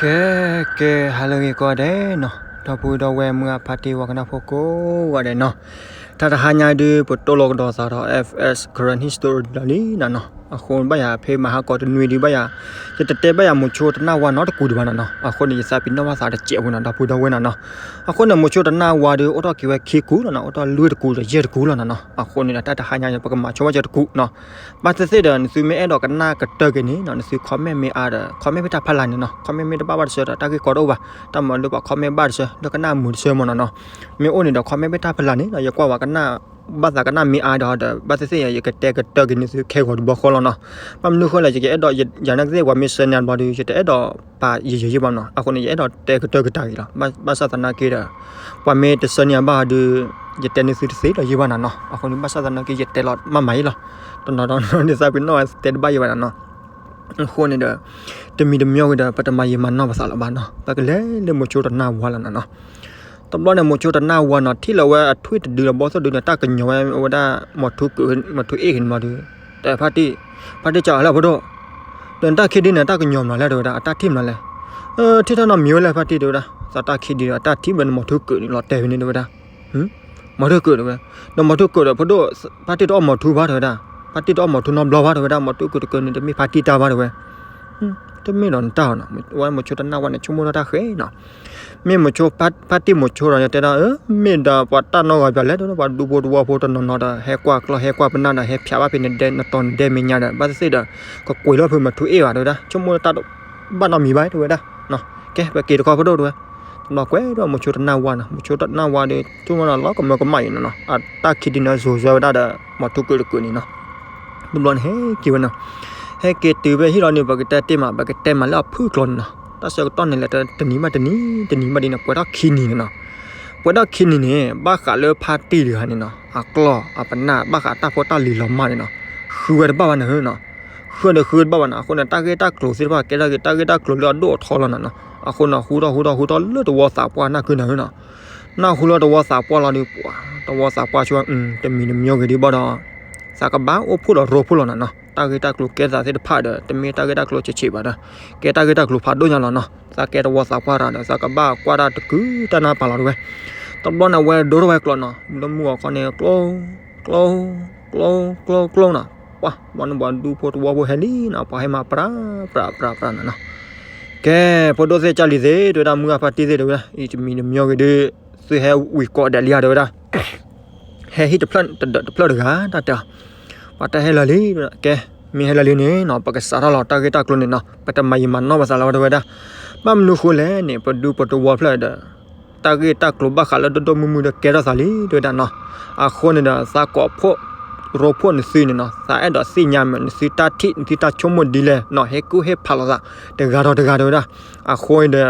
ကဲ ကဲ ဟါလၢအဂ့ၤကိးဂၤဒဲးနီၤ, ဒီပုၢ်ဒီဝဲၢ်မုၢ်အဖါတံၢ်ဝဲကနၣ်ဖိကိးဂၤဒဲးနီၤ, တၢ်တဟါညါဒုး ပတိၢ်လိာ်ကဒီးသးဒီး F S Karen History ဒီးလံနီၤနီၤ, အဃိဘၣ်ယၤဖဲမဟါကီးတနွံဒုးဘၣ်ယၤ, ယတတဲဘၣ်ယၤမိၤဆိတနၢ်ဝါနီတကူာ်ဒံးဘၣ်နီၤနီၤ, အဃိန့ၣ် ယသးပ့ၤနီၣ်ဘၣ်သးတစဲးဖိနီၤ ဒီပုၢ်ဒီဝဲၢ်နီၤနီၤ, အဃိန့ၣ် မိၤဆိတနၢ်ဝါဒုး အိၣ်ထီၣ်က့ၤဝဲခံကူာ်လီၤနီၤ, အိၣ်ထီၣ်လွံၢ်တကူာ်ဒီးယဲၢ်တကူာ်လီၤနီၤနီၤ, အဃိန့ၣ်ဒီး တၢ်တဟါညါန့ၣ် ပကမၤဆိဘၣ်က့ၤတကူာ်နီၤ ဘၣ်သ့ၣ်သ့ၣ်ဒီး နသုမ့ၢ်အဲၣ်ဒိးကနၣ်ကတၢၢ်က့ၤန့ၣ်နီၤ, နသု comment မ့ၢ်အါဒီး comment မ့ၢ်တၢ်ဖီလာ်န့ၣ်နီၤ, comment မ့ၢ်တဘၣ်ဘၣ်တဆၢဒီး တၢ်ဂ့ၢ်ကီတအိၣ်ဘၣ်, တၢ်မၤလိပှၤ comment ဘၣ်တဆၢ လၢကနၣ်မုာ်တဆၢမ့ၢ်နီၤနီၤ, မ့ၢ်အိၣ်န့ၣ်ဒီး comment မ့ၢ်တၢ်ဖီလာ်န့ၣ်နီၤ, ယကွၢ်ဝဲကနၣ် ဘၣ်သးကနၣ်မ့ၢ်အါဒီး ဒီး ဘၣ်သ့ၣ်သ့ၣ် ယကတဲကတၢၢ်က့ၤနသုခဲဂီၤတဘျီဃီလီၤနီၤ, ဘၣ်မနုၤဃိလဲၣ် ယကအဲၣ်ဒိး ယၤနာ်က့သ့ၣ် ပှၤမ့ၢ်ဆၢန့ၢ်ဘျီဒုး ယတအဲၣ်ဒိးပာ်ယံာ်ယံာ်ယံာ်ဘၣ်နီၤ, အဃိန့ၣ် ယအဲၣ်ဒိးတဲကတၢၢ်ကတၢၢ်က့ၤလီၤ, ဘၣ်ဆၣ်သနာ်က့ဒီး ပှၤမ့ၢ်တဆၢန့ၢ်ဘၣ်ဒီး ယတဲနသုတသ့ဒီးယံာ်ဘၣ်နီၤနီၤ, အဃိန့ၣ် ဘၣ်ဆၣ်သနာ်က့ ယတဲလီၤမးမးအံၤလီၤ, တနီၤဒီး နသးပ့ၤနီၣ်တဲတဘၣ်ယံာ်ဘၣ်နီၤနီၤ, အဃိန့ၣ်ဒီး တမံၤတမံၤဂ့ၤဒီး ပတမၤယံာ်မၤနီၢ်ပသးလၢၤဘၣ်နီၤ, ပကလဲၤလၢမိၤဆိတနၢ်ဝါလီၤနီၤနီၤ, တဘျီန့ၣ် မိၤဆိတနၢ်ဝါနီၤ ထံၣ်လီၤဝဲအထွံၣ်တဒုဒီးဘီသိၣ်ဒုန့ၣ် တၢ်ကညီၤဝဲ အဝဲဒၣ် မီၤထူကုာ် မီၤထူအ့ၣ်က့ၤန့ၣ်ဘျီဒုး တဲဖါတံၢ်, ဖါတံၢ် ကလၢဖိဒိၣ်, ဒီးနတၢ်ခံဒုန့ၣ် တၢ်ကညီၤမနုၤလဲၣ် တဲဝဲဒၣ်, အတၢ်ထံၣ်မနုၤလဲၣ်, ထံၣ်ထီၣ်နီတမံၤဝဲလဲၣ် ဖါတံၢ် တဲဝဲဒၣ်, သးတၢ်ခံဒုဒီး အတၢ်ထံၣ်မနုၤ မီၤထူကုာ်န့ၣ်လီၤတဲာ်ဖဲန့ၣ် တဲဝဲဒၣ်, မီၤထူကုာ်တဲဝဲ, ဒီးမီၤထူကုာ်ဒီးဖိဒိၣ်, ဖါတံၢ်တအီၣ်မီၤထူဘၣ် တဲဝဲဒၣ်, ဖါတံၢ်တအီၣ်မီၤထူနီတဘျီဘၣ် တဲဝဲဒၣ်, မီၤထူကုာ်တကုာ်န့ၣ် တမ့ၢ်ဖါတံၢ်တၢ်ဘၣ် တဲဝဲ, တမ့ၢ်ဒီးနတၢ်နီၤ, ဝဲမိၤဆိတနၢ်ဝါန့ၣ် ဆိကမိၣ်ထီၣ်တၢ်ဃဲနီၤ, မ့ၢ်မိၤဆိ ဖါတံၢ်မိၤဆိဒီး ယတဲဒၣ် အၢ မ့ၢ်ဒီးပှၤတၢ်နီတဂၤဘၣ်လဲၣ် တဲဝဲဒၣ်, ပှၤဒူဖိတဝီဖိတနီၤနီၤဒီး ဟဲကွၢ်ကျီၢ်ဟဲကွၢ်ပနၢ်ဒီး ဟဲဖျးဘၣ်ဖဲန့ၣ်ဒဲ နတီၤနဒဲမဲာ်ညါဒီး ဘၣ်သ့ၣ်သ့ၣ်ဒီး ကကွံာ်လီၤဖုးမီၤထူအ့ၣ်ဘၣ် တဲဝဲဒၣ်, ဆိကမိၣ်တၢ်ဘၣ်နီတမံၤဘၣ် တဲဝဲဒၣ်, ကဲ ပက့ၤတခီဖိဒိၣ် တဲဝဲ, တဘျီကွဲးဒီးမိၤဆိတနၢ်ဝါနီၤ, မိၤဆိတနၢ်ဝါဒီး ဆိကမိၣ်လီၤကမၢကမၣ်အံၤနီၤနီၤ, အတၢ်ခံဒုန့ၣ် စိၤဆှၢဝဲဒၣ်ဒီး မီၤထူကုာ်တကုာ်န့ၣ်နီၤ, တဘျီန့ၣ် ဟဲက့ၤဝဲနီၤ, ဟဲက့ၤတုၤဖဲဟံၣ်လီၤန့ၣ် ပကတဲတ့ၢ်မး ပကတဲမးလၢအဖုၣ်ကျိၤန့ၣ်နီၤ, တၢ်ဆၢကတီၢ်န့ၣ်လဲၣ် တနံၤဘၣ်တနံၤ တနံၤဘၣ်တနံၤန့ၣ် ပှဲၤထီၣ်ခံနံၤန့ၣ်နီၤ, ပှဲၤထီၣ်ခံနံၤန့ၣ် ဘၣ်ဃးလၢဖါတံၢ်တဂၤန့ၣ်နီၤ အကျီၢ်အပနၢ် ဘၣ်ဃးတၢ်ဖိတၢ်လံၤလီၤမၢ်န့ၣ်နီၤ, ဃုဝဲတဘၣ်ဘၣ်န့ၣ်နီၤ, ဃုဒီးဃုတဘၣ်ဘၣ်နီၤ, အဃိန့ၣ် တၢ်ဂ့ၢ်တၢ်ကျိၤသ့ၣ်တဖၣ် ကဲထီၣ်က့ၤတၢ်ဂ့ၢ်တၢ်ကျိၤလၢအဒိၣ်အထီလီၤနီၤနီၤ, အဃိန့ၣ် ဟူထီၣ်ဟူထီၣ်ဟူထီၣ်လၢတဝီသးပှၢ်နၢ်ကုန့ၣ်နီၤ, နၢ်ဟူလၢတဝီသးပှၢ်လီၤဒီး ပှၤတဝီသးပှၢ်ဆိ တမံၤတမံၤဂ့ၤဒုးဘၣ်ဒီး သးကဘၣ်အိၣ်ဖှိၣ်ဒီးရိဖှိၣ်လီၤနီၤနီၤ, တၢ်ဂ့ၢ်တၢ်ကျိၤကဲသးသ့ၣ်တဖၣ်ဒီး တမ့ၢ်တၢ်ဂ့ၢ်တၢ်ကျိၤဆံးဆံးဘၣ်ဒီး ကဲတၢ်ဂ့ၢ်တၢ်ကျိၤဖးဒိၣ်ညါလီၤနီၤ, သးကဲတဝီသးပှၢ်ဒီး သးကဘၣ်ကွၢ်တၢ်တကုၤတၢ်နၢ်ပာ်လီၤတဝဲ, တဘျီန့ၣ် အဝဲဒိထီၣ်ဝဲကျိၤနီၤ, လၢမုၢ်ဂီၤခီန့ၣ် ကျိ ကျိ ကျိ ကျိ ကျိနီၤ, ပှၤ ဘျီန့ၣ်ပှၤဒူဖိတဝီဖိဟဲလံနီၤ, ပှၤဟဲမၤပြး ပြး ပြး ပြးနီၤနီၤ, ကဲ ဖိဒိၣ်သ့ၣ်ကၢ်လံၤသ့ၣ် တဲဝဲဒၣ် မုၢ်အဖါတံၢ်သ့ၣ် တဲဝဲဒၣ် အံၤတမံၤတမံၤဂ့ၤဒုး သုဟဲဝံၤကိးဂၤဒဲးလံဧါ တဲဝဲဒၣ်, ဟဲဟံၣ်တဖျၢၣ်တဖျၢၣ်တဂၤ တၢ်တဲအီၤ, ပှၤတၢ်ဟဲလၢာ်လံ, ကဲ မ့ၢ်ဟဲလၢာ်လံန့ၣ်နီၤ ပကစးထီၣ်လီၤတၢ်ဂ့ၢ်တၢ်ကျိၤန့ၣ်နီၤ, ပတမၤယံာ်မၤနီၢ်ပသးလၢၤဝဲ တဲဝဲဒၣ်, ဘၣ်မနုၤဃိလဲၣ်န့ၣ် ပဒူပတဝီဖျၢၣ်ဒီး တၢ်ဂ့ၢ်တၢ်ကျိၤဘၣ်ဃးလၢဒိၣ်ဒိၣ်မုၢ်မုၢ်ဒီးကဲထီၣ်သးလံ တဲဝဲဒၣ်နီၤ, အဃိန့ၣ်ဒီး သးကိးဖှိၣ် ရိဖှိၣ်နသုန့ၣ်နီၤ, သးအဲၣ်ဒိးသ့ၣ်ညါမ့ၢ် နသုတၢ်ထံၣ် နသုတၢ်ဆိကမိၣ်ဒ်လဲၣ်နီၤ, ဟ့ၣ်ကူၣ်ဟ့ၣ်ဖးလိာ်သး တဂၤဒီးတဂၤ တဲဝဲဒၣ်, အဃိန့ၣ်ဒီး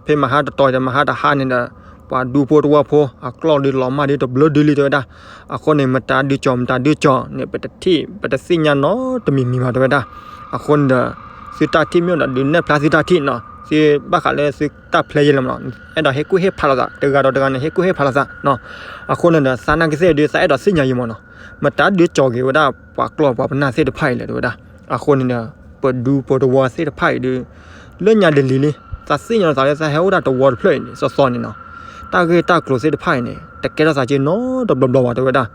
ဖဲမဟါတတီၤဒီးမဟါတဟါန့ၣ်ဒီး ပှၤဒူဖိတဝီဖိ အကျီၢ်ဒုးလီၤမၢ်ဒုးတဘျီဒုးလံ တဲဝဲဒၣ်, အဃိန့ၣ် မတၤဒုးကၠီၤ မတၤဒုးကၠီၤန့ၣ် ပတထံၣ် ပတသ့ၣ်ညါနီတမံၤမံၤဘၣ် တဲဝဲဒၣ်, အဃိန့ၣ်ဒီး သုတၢ်ထံၣ်မ့ၢ်အိၣ်ဒီးဒုးနဲၣ်ဖျါသုတၢ်ထံၣ်နီၤ, သုဘၣ်ဃးလၢသုတၢ်ဖျဲးယဲၢ်လၢမနီၤ, အဲၣ်ဒိးဟ့ၣ်ကူၣ်ဟ့ၣ်ဖးလိာ်သး တဂၤဒီးတဂၤန့ၣ် ဟ့ၣ်ကူၣ်ဟ့ၣ်ဖးလိာ်သးနီၤ, အဃိန့ၣ်ဒီး သးနာ်က့သ့ၣ်ဒုး သးအဲၣ်ဒိးသ့ၣ်ညါယံာ်မနီၤ, မတၤဒုးကၠီၤက့ၤဝဲဒၣ်ပှၤကျီၢ်ပှၤပနၢ်သ့ၣ်တဖၣ်အံၤလဲၣ် တဲဝဲဒၣ်, အဃိန့ၣ်ဒီး ပဒူပတဝီသ့ၣ်တဖၣ်အံၤဒုး လၢညါတလံၤလံ, သးသ့ၣ်ညါလီၤသးလၢသးဟဲအိၣ်ဒၣ်တဝီတဖျၢၣ်အံၤန့ၣ် စီစီန့ၣ်နီၤ, တၢ်ဂ့ၢ်တၢ်ကျိၤသ့ၣ်တဖၣ်အံၤန့ၣ် တကဲထီၣ်သးက့နီတဘျီဘျီဘၣ် တဲဝဲဒၣ်,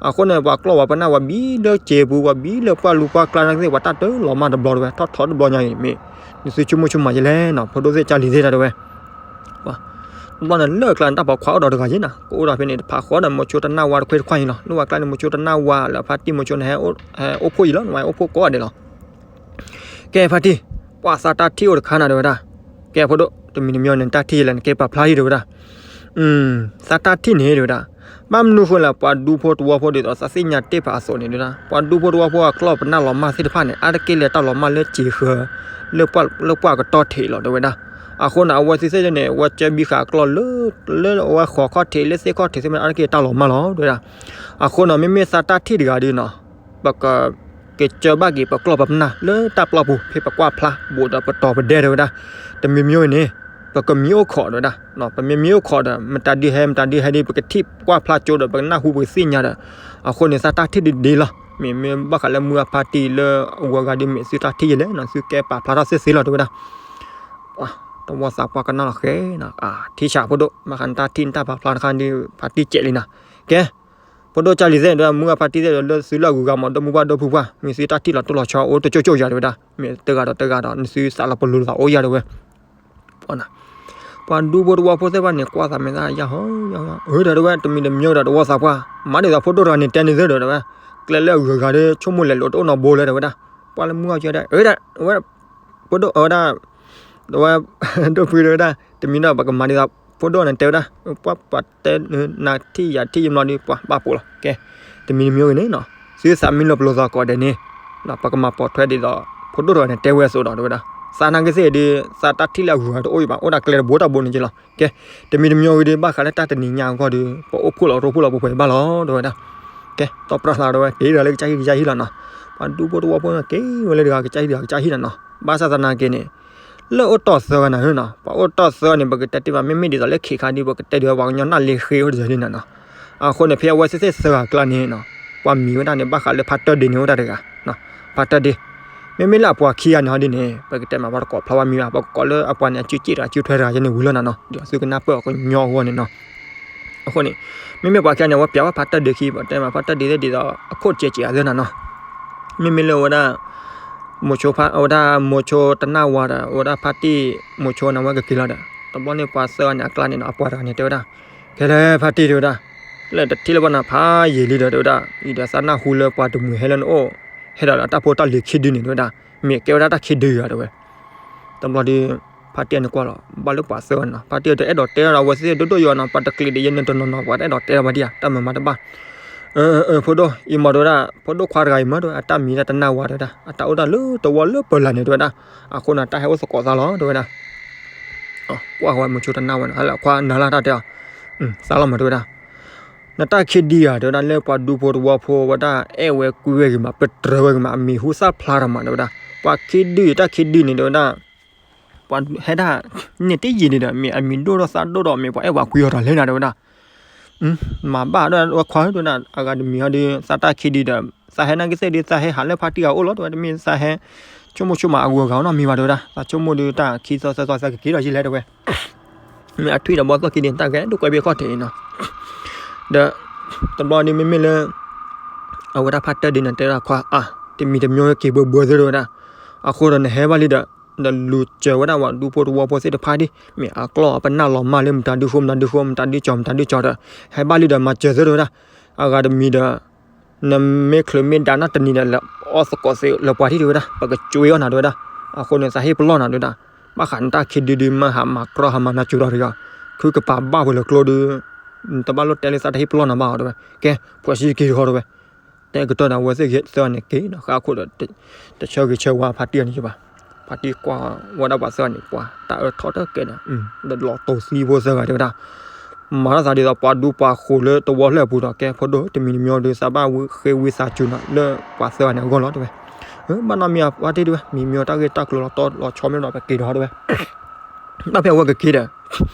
အဃိန့ၣ် ပှၤကျီၢ်ပှၤပနၢ် ပှၤဘံလၢစ့ပူၤ ပှၤဘံလၢပှၢ်လူၤပှၢ်ကျါနာ်က့သ့ၣ် ပှၤတၢ်တလီၤမၢ်တဘျီ တဲဝဲ, ထီၣ်ထီတဘျီညါအံၤမ့ၢ် နသုဆိကမိၣ်ဆိကမးယဲၢ်လဲၣ်နီၤ, ဖိဒိၣ်သ့ၣ်ကၢ်လံၤသ့ၣ်တၢ် တဲဝဲ တဘျီန့ၣ် လၢကျါန့ၣ် တၢ်ပိာ်ခွါအိၣ်ဒီးတဂၤယဲၢ်နီၤ, ကအိၣ်ဒီးဖဲန့ၣ် တဖးဃီဒီးမိၤဆိတနၢ်ဝါတခွ့တခွါအံၤလီၤ, လၢဝဲကျါန့ၣ် မိၤဆိတနၢ်ဝါလၢဖါတံၢ်မိၤဆိန့ၣ် ဟဲအိၣ်ဖှိၣ်ယံာ်လီၤ, နဝဲအိၣ်ဖှိၣ်ကိးဂၤဒဲးလီၤ ကဲဖါတံၢ်, ပှၤသးတၢ်ထံၣ်အိၣ်တခါနၤ တဲဝဲဒၣ်, ကဲဖိဒိၣ် တမံၤတမံၤန့ၣ် တၢ်ထံၣ်ယဲၢ်လဲၣ် နကဲပာ်ဖျါယံာ် တဲဝဲဒၣ်, သးတၢ်ထံၣ်န့ၣ် တဲဝဲဒၣ်, ဘၣ်မနုၤဃိလဲၣ် ပှၤဒူဖိတဝီဖိဒ်သိးသးသ့ၣ်ညါတ့ၢ်ဖးအသိးန့ၣ် တဲဝဲဒၣ်, ပှၤဒူဖိတဝီဖိအကျီၢ်ပနၢ်လီၤမၢ်သ့ၣ်တဖၣ်န့ၣ် အါတက့ၢ်လၢတၢ်လီၤမၢ်လၢစ့ဃၢၤ လၢပှၢ်ကတီၢ်ထံးလီၤ တဲဝဲဒၣ်, အဃိန့ၣ် အဝဲသ့ၣ်သ့ၣ်န့ၣ် အဝဲကၢဘံဃာ်အကျီၢ်လၢ လၢအဝဲဃိးခီၣ်ထံး လၢသ့ၣ်ခီၣ်ထံးသ့ၣ်မ့ၢ် အါတက့ၢ်တၢ်လီၤမၢ်လီၤ တဲဝဲဒၣ်, အဃိန့ၣ် မ့မ့ၢ်သးတၢ်ထံၣ်တဂၤဒ်နီၤ ပက ကစၢဘၣ်က့ၤပကျီၢ်ပနၢ်လၢတၢ်ပျီပူၤ ဖဲပကွၢ်ဖျါဘူးဒီးပတီၤပဒဲ တဲဝဲဒၣ်, တမံၤမံၤန့ၣ် ပကမံအိၣ်ခိး တဲဝဲဒၣ်, ပမ့ၢ်မံအိၣ်ခိးဒီး မတၤဒုးဟဲ မတၤဒုးဟဲဒ် ပကထံၣ်ကွၢ်ဖျါကၠိဒီး ပကနၢ်ဟူပကသ့ၣ်ညါဒီး, အဃိန့ၣ် သးတၢ်ထံၣ်ဒ်ဒ်လီၤ, မ့မ့ၢ်ဘၣ်ဃးလၢမုၢ်အဖါတံၢ်လၢအဝဲဂၤဒ်မ့ၢ်သုတၢ်ထံၣ်ယဲၢ်လဲၣ်နီၤ သုကဲပာ်ဖျါထီၣ်သ့သ့လီၤ တဲဝဲဒၣ်, ပှၤ တဝီသးပှၢ်ကနၣ်လီၤဃဲနီၤ, ထံဆးဖိဒိၣ်, ဘၣ်ဃးနတၢ်ထံၣ်နတၢ်ပာ်ဖျါတခါဒီး ဖါတံၢ်ကဲးလံနီၤ. ကဲ, ဖိဒိၣ်ကၢ်လံၤသ့ၣ်ဒီး မုၢ်အဖါတံၢ်သ့ၣ်ဒီး လၢသုလၢအဂုၤအဂၤမး ဒီမုၢ်ပှၢ်ဒီဖုပှၢ် မ့ၢ်သုတၢ်ထံၣ်လီၤတိၢ်လီၤဆီအိၣ်တကၠိၢ်ကၠိၢ်ယၤတဲဝဲဒၣ်, မ့ၢ်တဂၤဒီးတဂၤဒီး နသုသးလီၤပလိာ်သးအိၣ်ယၤတဲဝဲ ပှၤဒူဖိတဝီဖိသ့ၣ်တဖၣ်န့ၣ် ကွၢ်သးမဲာ်သၣ်ယါဟီယါဟီ, အၢ တဲဝဲ တမံၤတမံၤဒီးတဝီသးပှၢ် မၤဒ်သိးဖိဒိၣ်တဂၤန့ၣ်တဲန့ၣ်သ့ဒီးတဲဝဲ, ကျဲလၢအဂုၤအဂၤဒီး ဆိကမိၣ်လဲၤလိာ်တအိၣ်နီတဘိလၢတဲဝဲဒၣ်, ပှၤလၢမုၢ်အီၣ်ကၠီတဲ အၢ ဝဲ ဖိဒိၣ်ဝဲဒၣ်, တဝဲ ဒိၣ်ဖုတဲဝဲဒၣ် တမံၤဒီးပကမၤဒ်သိး ဖိဒိၣ်န့ၣ်တဲဝဲဒၣ်, ပှၤပှၤတဲနၤထံၣ်ယၤထံၣ်ယမီၤဒီး ပှၤဘၣ်ပိာ်လီၤ. ကဲ, တမံၤတမံၤဂ့ၤန့ၣ်နီၤ, သုသးမံလီၤပလိာ်သးကိးဂၤဒဲးန့ၣ်, ပကမၤပိာ်ထွဲဒ်သိး ဖိဒိၣ်တဂၤန့ၣ်တဲဝဲအသိးဒီးတဲဝဲဒၣ်, သးနာ်က့သ့ၣ်ဒီး သးတၢ်ထံၣ်လၢအဂုၤအဂၤတအိၣ်အံၤဘၣ် အိၣ်ဒၣ်ကျဲတဘိတၢ်ဘိန့ၣ်က့လီၤ. ကဲ, တမံၤတမံၤဂ့ၤဒီး ဘၣ်ဃးလၢတၢ်တနံၤညါအဂီၢ်ဒီး ပအိၣ်ဖှိၣ်လီၤတအိၣ်ဖှိၣ်လီၤပှဲၤပှဲၤဘၣ်လီၤ တဲဝဲဒၣ်. ကဲ, တီၢ်ပြၢ်သးတဲဝဲ က့ၤတဂၤလၢကစၢ်ဟံၣ်ကစၢ်ဟံၣ်လီၤနီၤ, ပှၤဒူဖိတဝီဖိန့ၣ် က့ၤဝဲလၢတဂၤကစၢ်ဟံၣ်တဂၤကစၢ်ဟံၣ်လီၤနီၤ, ဘၣ်ဆၣ်သနာ်က့န့ၣ် လၢအိၣ်တီၢ်သၢဂၤနၤဧၢနီၤ, ပှၤအိၣ်တီၢ်သၢဂၤန့ၣ် ပကတဲတ့ၢ်မး မ့မ့ၢ်ဒ်သိးလၢခံခါဒီး ပကတဲဒ်သိးပှၤကညီနၢ်လ့ဃ့အိၣ်တယၤဒ်န့ၣ်နီၤ. အဃိန့ၣ် ဖဲအဝဲသ့ၣ်သၢဂၤအကျါန့ၣ်နီၤ, ပှၤမံၤဝဲဒၣ်န့ၣ် ဘၣ်ဃးလၢဖါတၢၢ်ဒ့န့ၣ်အိၣ်တၢ်တဂၤ, ဖါတၢၢ်ဒ့, မ့မ့ၢ်လၢအပှၤခံဂၤန့ၣ်ဟီဒ်န့ၣ် ပကတဲမး ပှၤတကိးဖျါဝဲမံၤဘၣ်, ပကကိးလၢအပှၤန့ၣ် အစုစ့ၣ်တဂၤကၠိထွဲတဂၤကၠိန့ၣ်ဝံၤလီၤနၤနီၤ, ဒီးသုကနၢ်ပၢၢ်အီၤကညီအဂီၢ်န့ၣ်နီၤ. အဃိန့ၣ် မ့မ့ၢ်ပှၤခံဂၤန့ၣ် အဝဲပျးဝဲဖါတၢၢ်ဒ့ခံ ပတဲမး ဖါတၢၢ်ဒ့သ့ၣ်ဒ်သိး အခိၣ်ကဲးကဲးအသၢနၤနီၤ, မ့မ့ၢ်လၢဝဲဒၣ် မိၤဆိဖါ အဝဲဒၣ်မိၤဆိတနၢ်ဝါဒီး အဝဲဒၣ်ဖါတံၢ် မိၤဆိန့ၣ် အဝဲကက့ၤလီၤဒီး တဘျီန့ၣ်ပှၤသၢဂၤန့ၣ်အကျါန့ၣ်နီၤ အပှၤတဂၤန့ၣ်တဲဝဲဒၣ်, ခဲလၢာ်ဖါတံၢ်တဲဝဲဒၣ်, လၢတထံၣ်လၢၤဘၣ်နၤဖးယံာ်လံဒီးတဲဝဲဒၣ်, အံၤဒီးသးနၢ်ဟူလၢပှၤတမှံၤဟဲလၢနအိၣ် ဟဲဒီးတၢ်ဖိတၢ်လံၤခံဒုန့ၣ်တဲဝဲဒၣ်, မ့ၢ်ကဲဝဲဒၣ်တၢ်ခံဒုဧါတဲဝဲ. တဘျီဒီး ဖါတံၢ်န့ၣ်ကွၢ်လီၤ ဘၣ်လၢပှၤသၢဂၤနီၤ, ဖါတံၢ်တအဲၣ်ဒိးတဲဒီးအဝဲသ့ၣ်ဒိၣ်ဒိၣ်ယိာ်နီၤ, ပှၤတကျံးဒီးယဲန့ၣ်တနီၤနီၤ ပှၤတအဲၣ်ဒိးတဲဒီးဘၣ်ဒံဧါ, တၢ်မၤမၤတဘၣ် အၢ အၢ ဖိဒိၣ် အံၤမးတဲဝဲဒၣ်, ဖိဒိၣ်ခွါတဂၤအံၤမးတဲဝဲ, အတၢ်မံၤဒၣ်တနၢ်ဝါတဲဝဲဒၣ်, အတၢ်အိၣ်ဒၣ်လၢတဝီလၢပၢၤလၢ်န့ၣ်တဲဝဲဒၣ်, အဃိန့ၣ် တၢ်ဟဲအိၣ်သကိးသးလီၤတဲဝဲဒၣ်. ကွၢ်ဝဲမိၤဆိတနၢ်ဝါန့ၣ် ဟဲလၢခွါနၤလၢတၢ်တဲအီၤ, သးလီၤမးတဲဝဲဒၣ်, နတၢ်ခံဒုဧါတဲဝဲဒၣ်, လၢပှၤဒူဖိတဝီဖိဝဲဒၣ် အဲၣ်ဝဲကွံဝဲဂ့ၤမး ပတြၢၤဝဲဂ့ၤမး အမံၤဟူသၣ်ဖျါထီၣ်မးတဲဝဲဒၣ်, ပှၤခံဒုအံၤ တၢ်ခံဒုန့ၣ်တဲဝဲဒၣ် ပှၤဟဲဒၣ် န့ၢ်တယံာ်န့ၣ်ဒီး မ့ၢ်အမံၤဒိၣ်ထီၣ်သးဒိၣ်ဒီး မ့ၢ်ပှၤအဲၣ်ပှၤကွံအီၤတၢ်လဲၣ်နၤတဲဝဲဒၣ်. မၤဘၣ်ဒီးဝဲခွါဧၢတဲဝဲဒၣ်, အဂၤတမံၤဟီဒီး သးတၢ်ခံဒုဒီး သးဟဲနာ်က့သ့ၣ်ဒီး သးဟဲဟးလၢဖါတံၢ်ဂၤအိၣ်လီၤတဲဝဲ, တမ့ၢ်သးဟဲ ဆိကမိၣ်ဆိကမးအဂုၤအဂၤနီတမံၤဘၣ်တဲဝဲဒၣ်, သးဆိကမိၣ်ဒီးတၢ်ခံသီသၢသီသးကက့ၤဒီးယလဲၣ်တဲဝဲ, မ့ၢ်အထွံၣ်ဒီးဘီသီၣ်ခံန့ၣ် တၢ်ဂဲၤဒိၣ်ကွဲဘ့ၣ်ခီၣ်ထံးန့ၣ်နီၤ, ဒီး တဘျီဒီးမ့မ့ၢ်လၢ အဝဲဒၣ်ဖါတၢၢ်ဒ့န့ၣ် တဲဒၣ်ခွါအါ, တမံၤတမံၤဝဲက့ၤဘၢဘၢသ့ၣ်တဲဝဲဒၣ်, အဃိဒီးနဟဲဘၣ်လံဒီး ဒီးလူၤစၢၤဝဲဒၣ်ပှၤဒူဖိတဝီဖိသ့ၣ်တဖၣ်ဒ် မ့ၢ်အကျီၢ်အပနၢ်လီၤမၢ်လၢမတၤဒုဃိ မတၤဒုဃိ မတၤဒုကၠီၤ မတၤဒုကၠီၤဒီး ဟဲဘၣ်လံဒီးမၤစၢၤသ့ၣ်တဲဝဲဒၣ်, အဂၤတမံၤဒီး နမ့ၢ်ချုးမ့ၢ်ဒါနၣ်တနံၤဒီး လဲၤအီၣ်သကိးသ့လၢပှၤထံၣ်တဲဝဲဒၣ်, ပကကွ့အီၣ်နၤတဲဝဲဒၣ်, အဃိန့ၣ် သးဟ့ၣ်ပလီၢ်နၤတဲဝဲဒၣ်, ဘၣ်ဃးနတၢ်ခံဒုဒု မ့ၢ်ဟးမၤကြီဟးမၤနၢ်စူၤဒီးတဂၤ, ခုကပၤဘၣ်ဝဲလၢကျိဒု တဘၣ်လိၣ်တဲလၢသးတဟ့ၣ်ပလီၢ်နၤဘၣ်အီၤတဲဝဲ, ကဲ ဖှီၣ်ဆံက့ၤတခီတဲဝဲ, တဲကတီၢ်န့ၣ် အဝဲသ့ၣ်ဂ့ၤသၢဂၤန့ၣ်က့ၤနီၤ ဃၣ်ခိၣ်ဒီး တဆၢဂ့ၤဆၢဝါဖါတံၢ်အန့ၣ်ဘၣ်, ဖါတံၢ်ကွၢ်ဝဲဒၣ်ပှၤသၢဂၤန့ၣ် ပှၤတၢ်အၢထီၣ်တၢ်ကဲဒီး ဒီးလီၤတိၢ်သံဖိသၢဂၤတဲဝဲဒၣ်, မၤထီၣ်သးဒ်သိးပှၤဒူပှၤဃိၤလၢတဝီဖျၢၣ်အပူၤဒီး ကဲဖိဒိၣ် တမံၤတမံၤဒီး သးဘၣ်ဝံဃ့ဝံသးစူၤနီၤ လၢပှၤသၢဂၤန့ၣ်အဂီၢ်လီၤတဲဝဲ, ဘၣ်နီတမံၤဖါတံၢ်တဲဝဲ မံၤမံၤအီၤတၢ်ဂ့ၢ်တၢ်ကျိၤလီၤတီလီၤဆီမ့ၢ်ဒီး ပက့ၤဒီးတဲဝဲ ဘၣ်ဖဲအဝဲကက့ၤဒီး